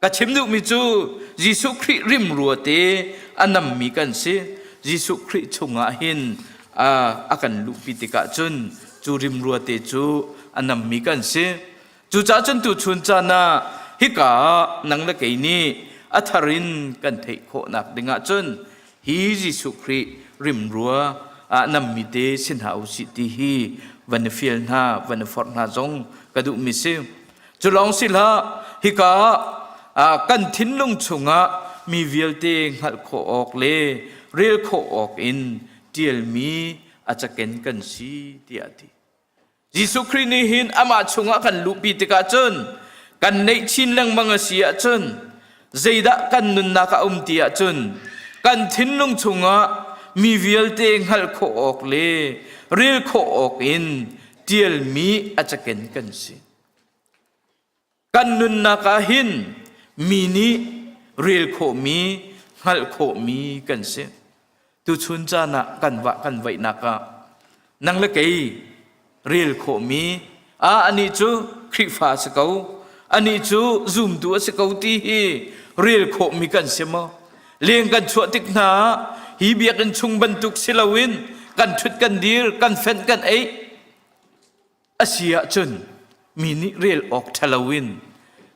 Ka chim duhmi cu Jesuh Khrih rim rua te a nammi kan si. Jesuh Khrih chungah hin a kan luhpi tikah cun cu rim rua te cu a nammi kan si. Cucaah cun tuchun caan ah hika ah nang le kei nih a thar in kan theih khawhnak dingah cun hi Jesuh Khrih rimrua ah nammi te si hna usih ti hi van i fial hna, van i forh hna zong ka duhmi si. Cu lawng si hlah, hika ah kan thinlung chungah mi vialte hngalh khawh awk le rel khawh awk in ṭialmi a caken kan si tiah a ti. Jesuh Khrih nih hin amah chungah kan luhpi tikah cun kan neih chin lengmang a si ahcun zeidah kan nunnak a um ti ahcun kan thinlung chungah mi vialte hngalh khawh awk le rel khawh awk in ṭialmi a caken kan si. Kan nunnak ah hin mi nih rel khawhmi, hngalh khawhmi kan si. Tuchun caan ah kan vah kan vaihnak ah nang le kei rel khawhmi ah anih cu Khrihfa a si ko, anih cu zumtu a si ko ti hi rel khawhmi kan si maw? Leng kan chuah tik hna ah hi biakinn chung bantuk si loin kan ṭhut kan dir, kan fenh kan ei, A si ahcun mi nih rel awk ṭhalo in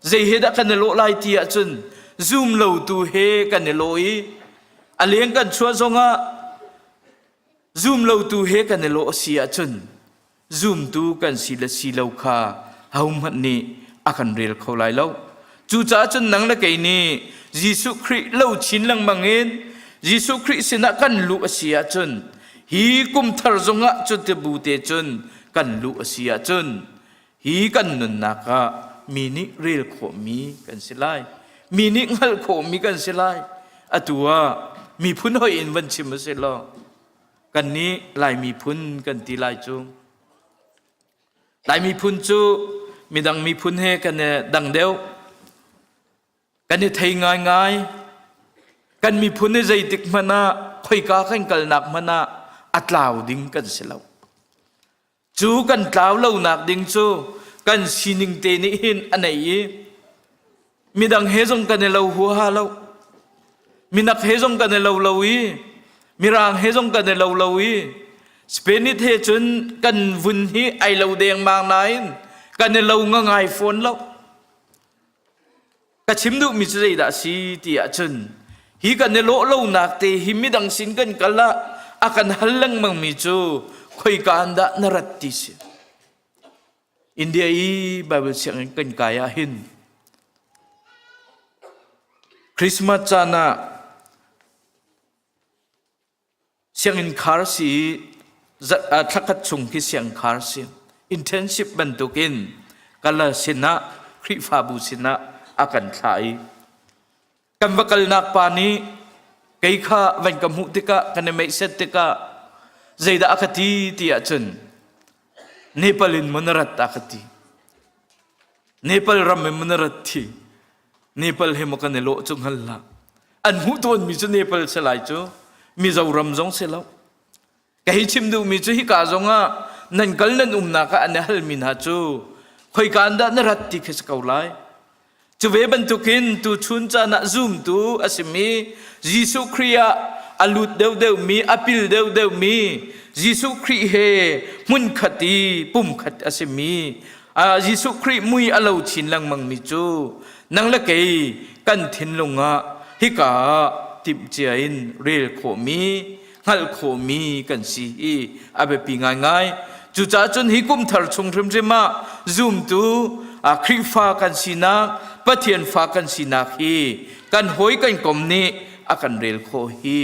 zei he dah kan i lawh lai ti ahcun zum lotu he kan i lawh i a leng kan chuah zongah. Zum lotu he kan i lawh a si ahcun zumtu kan si le si lo kha ahohmanh nih a kan rel kho lai lo. Cucaah cun nang le kei nih Jesuh Khrih lo chin lengmang in Jesuh Khrih sinah kan luh a si ahcun hi kum thar zongah cu ti bu te cun kan luh a si ahcun hi kan nunnak ah mi nih rel khawhmi kan si lai. Mi nih hngalh khawhmi kan si lai. Atu ah miphun hoih in van chim a si law kannih Lai miphun kan ti lai cu. Lai miphun cu midang miphun he kan i dang deuh. Kan i thei ngaingai. Kan miphun i zeitik hmanh ah khoika kan kalnak hmanh ah a tlau ding kan si lo. Cu kan tlau lonak ding cu kan sining te nih hin a nei i midang he zong kan i lo huaha lo. Minak he zong kan i lo lo i Mirang he zong kan i lo lo i Spanish he cun kan vun hi ai lo dengmang nain kan i lo ngangai fawn lo. Ka chim duhmi cu zeidah a si ti ahcun hi kan i lawh lonak te hi midang sin kan kal ah a kan hal lengmangmi cu khoika an dah na rat ti si. India i Bible sianginn kan kai ah hin Christmas caan ah sianginn khar si i thlakhat chung khi sianginn khar si internship bantukin kala sinah Khrihfabu sinah a kan thlah i kan va kalnak pa nih kei kha van ka hmuh tikah kan i meihset tikah zeidah a ka ti ti ahcun Nepal in maw na rat a ka ti Nepal ram in maw na rat thi Nepal he maw kan i lawh cu hngal hlah an hmuh tawnmi cu Nepal si lai cu Mizoram zong si lo Ka hei chim duhmi cu hika zongah nan kal nan umnak ah an i halmi hna cu khoika an dah na rat ti khi si ko lai. Cu ve bantukin tuchun caan ah zumtu a simi Jesuh Khrih ah a lut deuhdeuhmi, a pil deuhdeuhmi Jesuh Khrih he hmunkhat i pumkhat a simi Jesuh Khrih mui a lo chin lengmangmi cu nang le kei kan thinlung ah hika ah timhcia in rel khawhmi hngalh khawhmi kan si hi a biapi ngaingai. Cucaah cun hi kum thar chung hrimhrim ah zumtu Khrihfa kan sinak, Pathian fa kan sinak hi kan hawi kan kom nih a kan rel khawh hi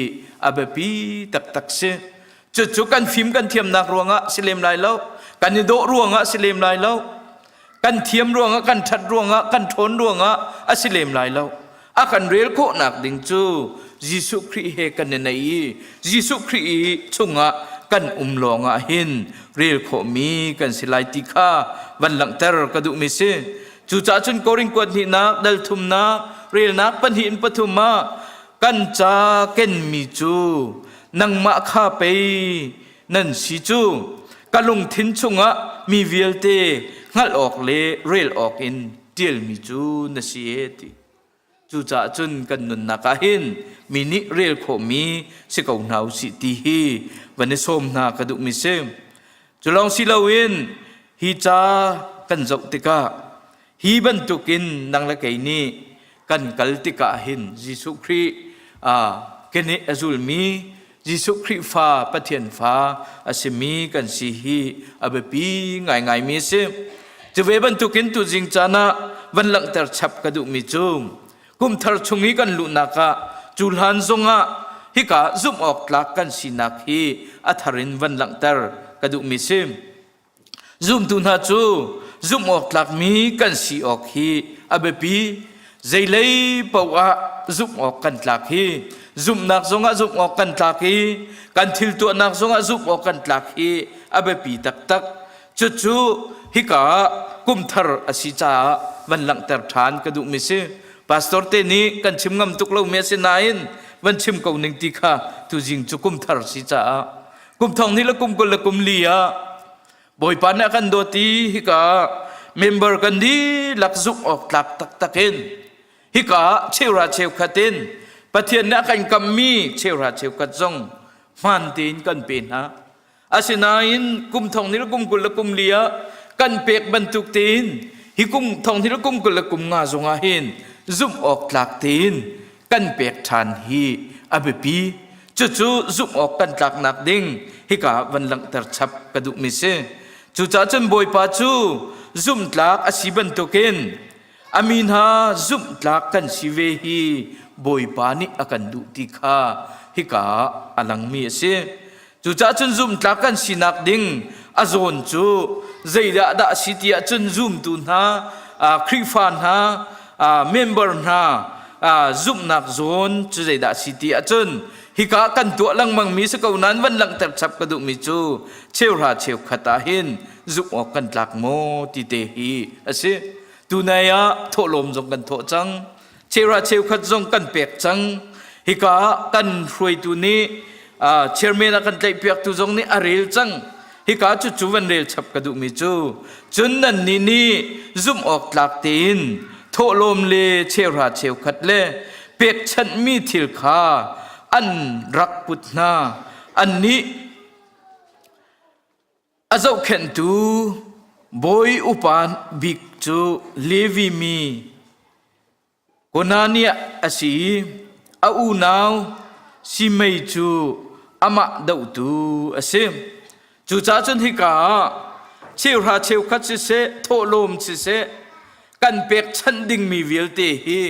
a biapi taktak si. Cucu kan fim kan thiamnak ruangah si lem lai lo, kan i dawh ruangah si lem lai lo, kan thiam ruangah kan ṭhat ruangah kan ṭhawn ruangah a si lem lai lo a kan rel khawhnak ding cu Jesuh Khrih he kan i neih i Jesuh Khrih i chungah kan um lawngah hin rel khawhmi kan si lai ti kha van langhter ka duhmi si cucaah cun Korin kuat hnihnak dal thumnak relnak pahnih in pathum ah kan ca kenmi cu nangmah kha pei nan si cu ka lungthin chungah mi vialte hngalh awk le rel awk in ṭialmi cu na si e ti. Cucaah cun kan nunnak ah hin mi nih rel khawhmi si ko hna usih ti hi van i sawm hna ka duhmi si. Cu lawng si loin hi ca kan zoh tikah Hi bantukin nang le kei nih kan kal tikah hin Jesuh Khrih keneh a zulmi Jesuh Khrih fa Pathian fa a simi kan si hi a biapi ngaingaimi a si. Cu ve bantukin tuzing caan ah van langhter chap ka duhmi cu kumthar chung i kan luhnak ah cu hlan zongah hika zumh awk tlak kan sinak hi a thar in van langhter ka duhmi si. Zumtu hna cu zumh awk tlakmi kan si awk hi a biapi. Zeilei paoh ah zumh awk kan tlak hi zumhnak zongah zumh awk kan tlak i kan thil tuahnak zongah zumh awk kan tlak hi a biapi taktak. Cucu hika ah kumthar a si caah van langhter ṭhan ka duhmi si. Pastor te nih kan chim ngam tuk lomi a si nain van chim ko ning ti kha tuzing cu kumthar si caah kum thong hnih le kum 20 le kum li ah Bawipa nih a kan dawt i hika member kan dihlak zumh awk tlak taktak in hika cheuhra cheukhat in Pathian nih a kan kammi cheuhra cheukhat zong hmaan tein kan pe hna. Asinain kum thong hnih le kum 20 le kum li ah kan pek bantuk tein hi kum thong hnih le kum 20 le kum nga zongah hin zumh awk tlak tein kan pek ṭhan hi a biapi. Cucu zumh awk kan tlaknak ding. hika van langhter chap ka duhmi si. Cucaah cun Bawipa cu zumhtlak a si bantukin a mi hna zumhtlak kan si ve hi Bawipa nih a kan duh ti kha hika ah a langmi a si. Cucaah cun zumhtlak kan sinak ding a zawn cu zeidah dah a si ti ahcun zumtu hna, Khrihfa hna, member hna zumhnak zawn cu zeidah a si ti ahcun hika kan tuah lengmangmi si ko nain van langhter chap ka duhmi cu cheuhra cheukhat ah hin zumh awk kan tlak maw ti te hi a si. Tunai ah thawhlawm zong kan thawh cang. Cheuhra cheukhat zong kan pek cang. Hika ah kan hruaitu nih chairman a kan tlaihpiaktu zong nih a rel cang. Hika cu cu van rel chap ka duhmi cu cun nannih nih zumh awk tlak tein thawhlawm le cheuhra cheukhat le pekchanhmi thil kha an rak put hna. Annih a zohkhenhtu bawi upa bik cu Levi mi Konaniah a si i a unau Simei cu amah dohtu a si. Cucaah cun hika ah cheuhra cheukhat siseh, thawhlawm siseh, kan pekchanh dingmi vialte hi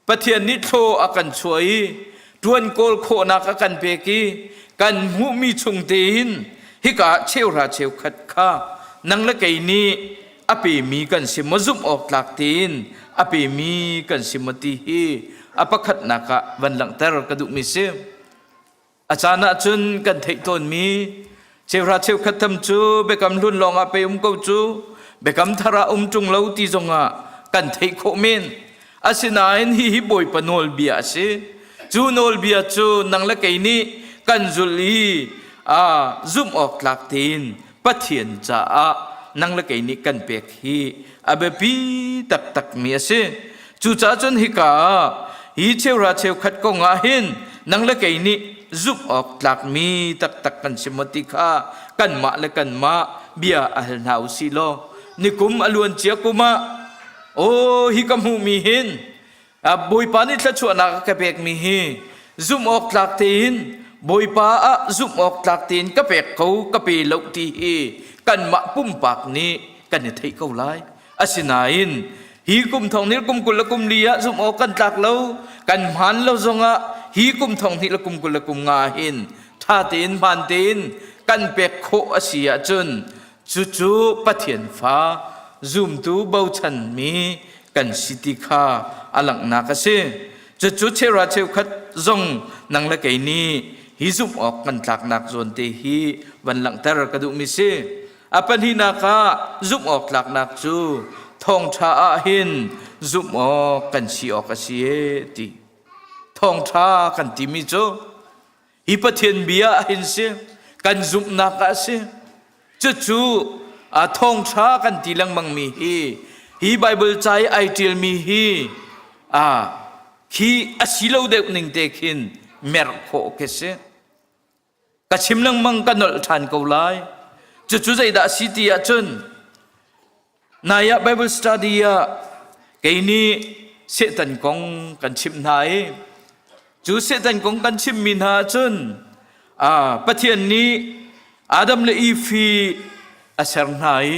Pathian nih thlaw a kan chuah i ṭuan kawl khawhnak a kan pek i kan hmuhmi chung tein hika ah cheuhra cheukhat kha nang le kei nih a pemi kan si maw zumh awk tlak tein a pemi kan si maw ti hi a pakhatnak ah van langhter ka duhmi si. A caan ah cun kan theih tawnmi cheuhra cheukhat tham cu biakam hlun lawngah pei um ko cu biakam thar ah um ṭung lo ti zongah kan theih khawh men. Asinain hihi Bawipa nawlbia a si. Cu nawlbia cu nang le kei nih kan zulh i zumh awk tlak tein Pathian caah nang le kei nih kan pek hi a biapi taktakmi a si. Cucaah cun hika ah hi cheuhra cheukhat kong ah hin nang le kei nih zumh awk tlakmi taktak kan si maw ti kha kanmah le kanmah bia a hal hna u sih law nikum a luan cia kum ah aw hi ka hmuhmi hin Bawipa nih thluachuahnak a ka pekmi hi zumh awk tlak tein Bawipa ah zumh awk tlak tein ka pek ko ka pe lo ti hi kanmah pumpak nih kan i theih ko lai. Asinain hi kum thong hnih kum 20 le kum li ah zumh awk kan tlak lo kan hmaan lo zongah hi kum thong hnih le kum 20 le kum nga hin ṭha tein hmaan tein kan pek khawh a si ahcun Cucu Pathian fa zumtu bochanmi kan si ti kha a langhnak a si. Cucu cheuhra cheukhat zong nang le kei nih hi zumh awk kan tlaknak zawn te hi van langhter ka duhmi si. A pahnihnak ah zumh awk tlaknak cu thawngṭha ah hin zumh awk kan si awk a si e ti. Thawngṭha kan timi cu Hi Pathian bia ah hin si kan zumhnak ah a si. Cucu a thawngṭha kan ti lengmang mi hi hi Bible ca i ai ṭialmi hi a khi a si lo deuh ning te khin merh khawh khi si. Ka chim lengmang ka nolh ṭhan ko lai. Cucu zeidah a si ti ahcun Nai ah Bible study ah kei nih Satan kong kan chimh hna i cu Satan kong kan chimmi hna ahcun Pathian nih Adam le Eve hi a ser hna i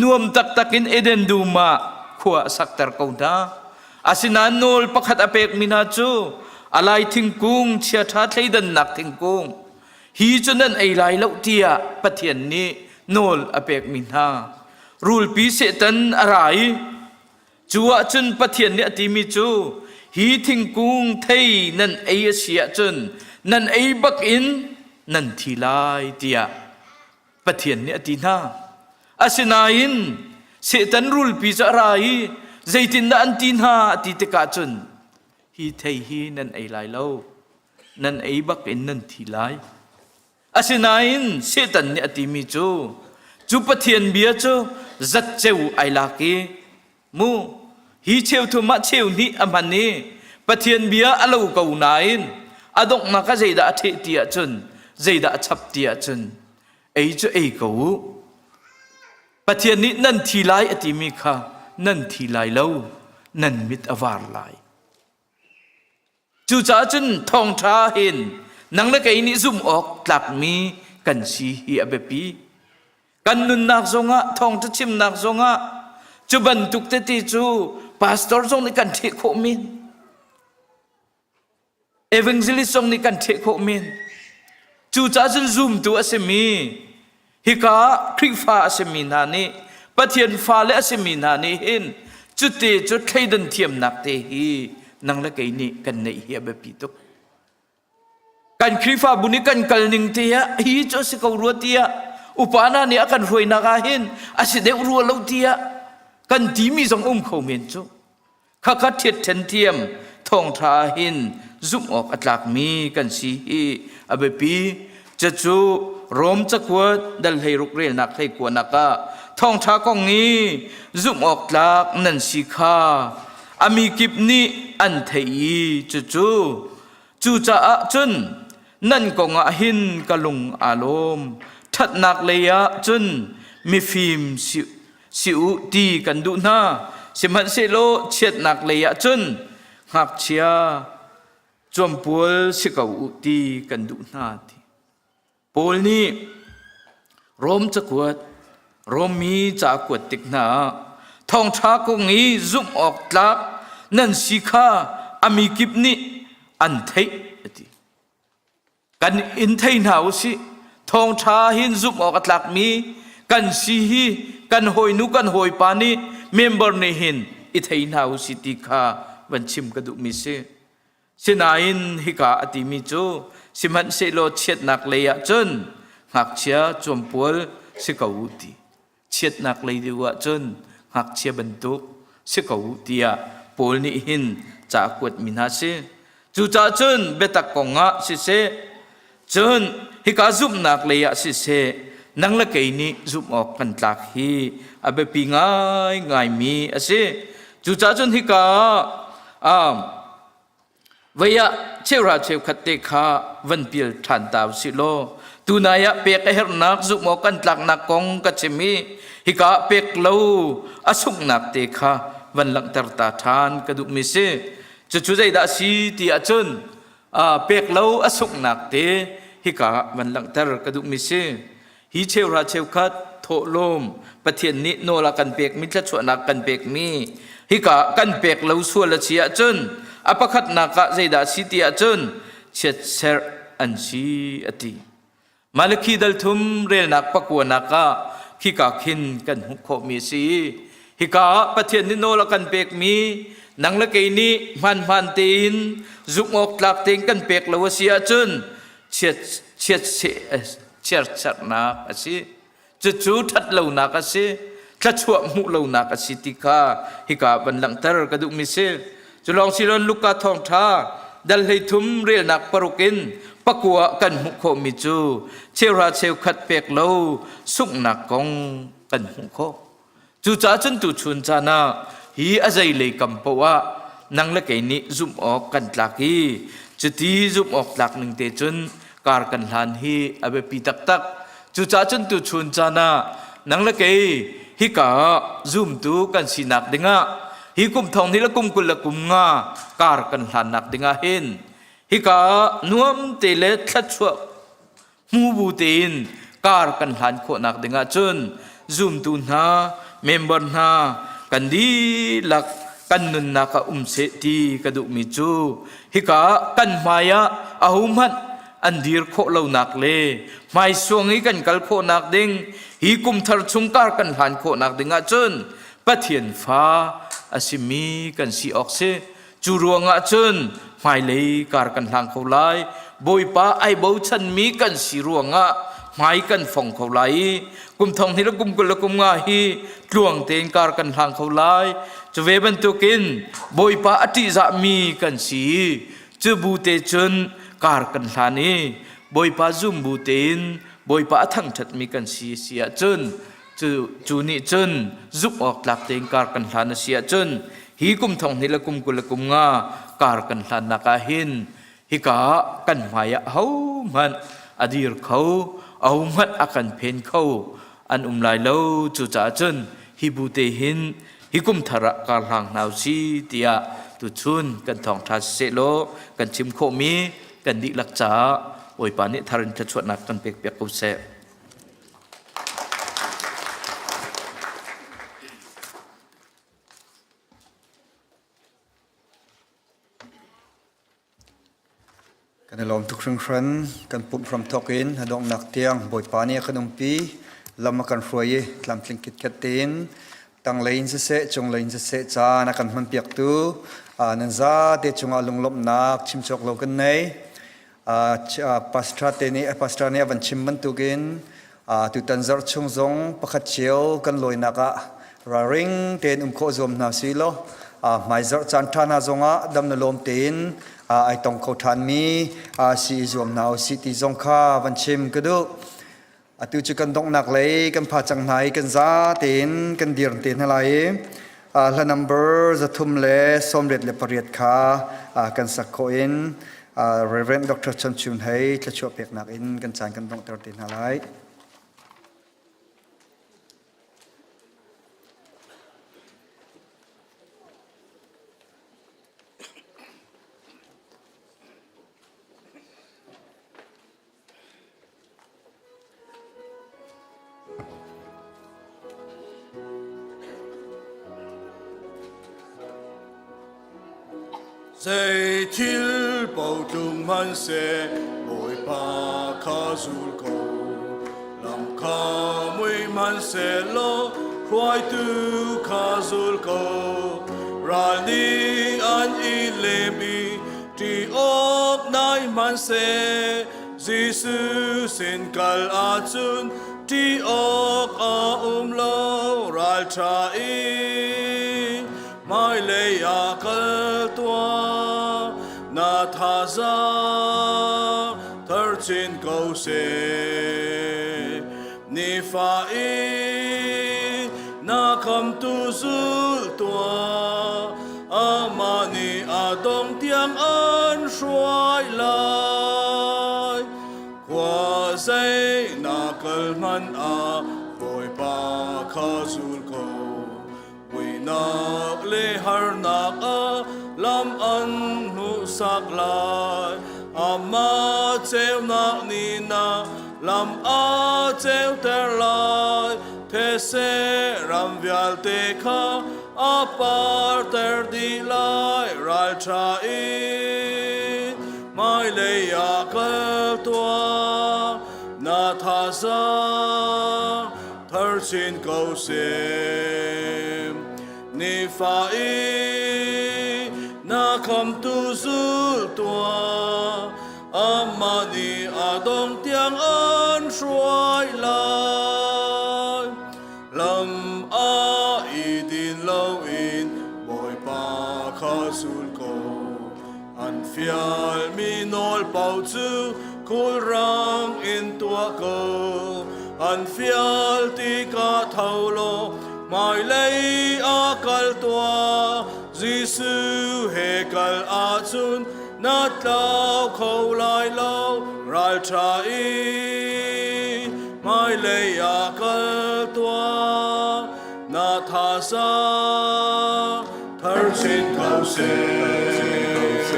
nuam taktak in Eden dum ah khua a sakter ko hna. Asinain nawl pakhat a pekmi hna cu a lai thingkung chiaṭha thleidannak thingkung hi cu nan ei lai lo tiah Pathian nih nawl a pekmi hna. Rulpi Satan a ra i cu ahcun Pathian nih a timi cu hi thingkung thei nan ei a si ahcun nan ei bak in nan thi lai tiah Pathian nih a ti hna. Asinain Satan rulpi cu a ra i zeitindah an ti hna a ti tikah cun hi thei hi nan ei lai lo nan ei bak in nan thi lai. Asinain Satan nih a timi cu cu Pathian bia cu zatceu ai lak i mu hi cheu thum ah cheu hnih a hman i Pathian bia a lo ko nain a donghnak ah zeidah a ṭheh ti ahcun zeidah a chap ti ahcun ei cu ei ko u Pathian nih nan thi lai a timi kha nan thi lai lo nan mit a var lai Cucaah cun thawngṭha hin nang le kei nih zumh awk tlakmi kan si hi a biapi. Kan nunnak zongah thawngṭha chimnak zongah cu bantuk tete cu pastor zong nih kan ṭheh khawh men. Evangelist zong nih kan ṭheh khawh men. Cucaah cun zumtu a simi hika Khrihfa a simi hna nih Pathian fale a simi hna nih hin cute cu thleidan thiamnak te hi nang le kei nih kan neih hi a biapi tuk. Kan Khrihfabu nih kan kal ning te ah hi cu a si ko rua tiah upa hna nih a kan hruainak ah hin a si deuh rua lo tiah kan timi zong um kho men cu. Khakha ṭhiatṭhen thiam thawngṭha ah hin zumh awk a tlakmi kan si hi a biapi. Cucu Rom cakuat dal 16 relnak hleikuanak ah thawngṭha kong i zumh awk tlak nan si kha a mi kip nih an theih i cucu cucaah cun nan kong ah hin ka lung aa lawm. Ṭhatnak lei ah cun mifim si si u ti kan duh hna. Sihmanhsehlaw chiatnak lei ah cun ngakchia cuampual si ko u ti kan duh hna ti. Paul nih Rom cakuat Rommi ca a kuat tik hna ah thawngṭha kong i zumh awk tlak nan si kha a mi kip nih an theih a ti. Kan in thei hna u sih. Thawngṭha hin zumh awk a tlakmi kan si hi kan hawinu kan hawipa nih member nih hin i thei hna u sih ti kha van chim ka duhmi si. Sinain hika a timi cu sihmanhsehlaw chiatnak lei ah cun ngakchia cuampual si ko u ti. Chiatnak lei deuh ahcun ngakchia bantuk si ko u tiah Paul nih hin ca a kuatmi hna si. Cucaah cun biatak kongah siseh, cun hika zumhnak lei ah siseh, nang le kei nih zumh awk kan tlak hi a biapi ngaingaimi a si. Cucaah cun hika ah Vei ah cheuhra cheukhat te kha van pial ṭhan ta usih law tunai ah pek a herhnak zumh awk kan tlaknak kong ka chim i hika ah pek lo a sunghnak te kha van langhter ta ṭhan ka duhmi si. Cucu zeidah a si ti ahcun pek lo a sunghnak te hika ah van langhter ka duhmi si. Hi cheuhra cheukhat thawhlawm Pathian nih nawl a kan pekmi thluachuahnak kan pekmi hika kan pek lo sual a si ahcun a pakhatnak ah zeidah a si ti ahcun chiatserh an si a ti. Malakhi dal thum relnak pakuanak ah khika khin kan hmuh khawhmi a si. Hika ah Pathian nih nawl a kan pekmi nang le kei nih hmanhman tein zumh awk tlak tein kan pek lo a si ahcun chiat chiat chiatserhnak a si. Cucu ṭhatlonak a si, thluachuah hmuh lonak a si ti kha hika van langhter ka duhmi si. Cu lawng si loin Luka thawngṭha dal 13 relnak paruk in pakua kan hmuh khawhmi cu cheuhra cheukhat pek lo sunghnak kong kan hmuh khawh. Cucaah cun tuchun caan ah hi a zeilei kam paoh ah nang le kei nih zumh awk kan tlak i cuti zumh awk tlak ning te cun kar kan hlan hi a biapi taktak. Cucaah cun tuchun caan ah nang le kei hika ah zumtu kan sinak dingah hi kum thong hnih le kum 20 le kum nga kar kan hlannak dingah hin hika ah nuam te le thluachuah hmu bu tein kar kan hlan khawhnak dingah cun zumtu hna member hna kan dihlak kan nunnak ah um seh ti ka duhmi cu hika kan hmai ah ahohmanh an dir khawh lonak le hmaisuang i kan kal khawhnak ding hi kum thar chung kar kan hlan khawhnak dingah cun Pathian fa a simi kan si awk si Cu ruangah cun hmailei kar kan hlang kho lai. Bawipa ai bochanmi kan si ruangah hmai kan fong kho lai i kum thong hnih le kum 20 le kum nga hi tluang tein kar kan hlang kho lai. Cu ve bantukin Bawipa a ṭihzahmi kan si i cu bu te cun kar kan hlan i Bawipa zum bu tein Bawipa a thangṭhatmi kan si si ahcun Cu, cu nih cun zumh awk tlak tein kar kan hlan a si ahcun hi kum thong hnih le kum 20 le kum nga kar kan hlannak ah hin hika ah kan hmai ah ahohmanh a dir kho, ahohmanh a kan phen kho an um lai lo. Cucaah cun hi bu te hin hi kum thar ah kar hlang hna usi tiah tuchun kan thawngṭha siseh law kan chim khawhmi kan dihlak caah. Bawipa nih thar in thluachuahnak kan pek piak ko seh. Kan i lawm tuk hringhran. Kan pumh hram thawk in a donghnak tiang Bawipa nih a kan umpi, lam a kan hruai i tlamtling khitkhet tein tanglei in siseh, cunglei in siseh caan a kan hmanpiaktu nan zate cungah lunglawmhnak chim cawk lo kan nei. Pastor te nih pastor nih a van chim bantukin tutan zarh chung zong pakhat cio kan lawinak ah ralring tein um khawh zuam hna si law hmaizarh caan ṭha hna zongah dam na lawm tein ai tong kho ṭhanmi si i zuam hna usih ti zong kha van chim ka duh. Atu cu kan donghnak lei kan pha cang hna i kan za tein kan dir te hna lai i hla number 388 kha kan sak khawh in Reverend Dr. Chan Chun Hei thluachuah peknak in kan caan kan donghter te hna lai. Zei thil paoh tlung hmanhseh Bawipa kha zul ko. Lam kha mui hmanhsehlaw hruaitu kha zul ko. Ral nih an i lem i ṭih awk nai hmanhseh Jesuh sin kal ahcun ṭih awk a um lo ralṭha in hmailei ah kal tuah na thazaang thar chin ko seh nifa in na khamtu zul tuah amah nih a dong tiang an hruai lai khua zei na kal hmanh ah Bawipa kha zul ko Muihnak le harnak ah lam an hmuhsak lai. Amah ceunak nih na lam a ceuter lai. These ram vialte kha a parter dih lai. Ralṭha in hmailei ah kal tuah. Na thazaang thar chin ko seh. Nifa i na khamtu zul tuah, amah nih a dong tiang an hruai lai. Lam ah i din loin Bawipa kha zul ko. An fialmi nawl paoh cu khulrang in tuah ko. An fial tikah tho law hmailei ah kal tuah. Jesuh he kal ahcun na tlau kho lai lo. Ralṭha in hmailei ah kal tuah. Na thazaang thar chin ko seh.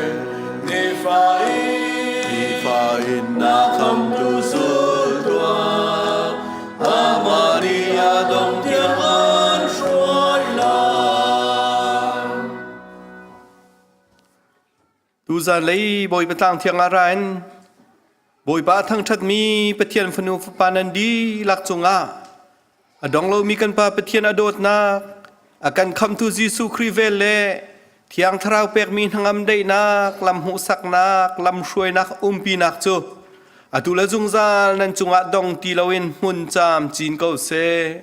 Nifa in na khamtu zul tuah. Amah nih a dong tiang an hruai lai. Tuzan lei Bawipa tlang thiang ah ra in Bawipa thangṭhatmi Pathian fanu fapa nan dihlak cungah a dong lomi kan Pa Pathian a dawtnak, a kan khamtu Jesuh Khrih vel le Thiang Thlarau pekmi hnangam daihnak, lam hmuhsaknak, lam hruainak umpinak cu atu le zungzal nan cungah dong ti loin hmun caam cin ko seh.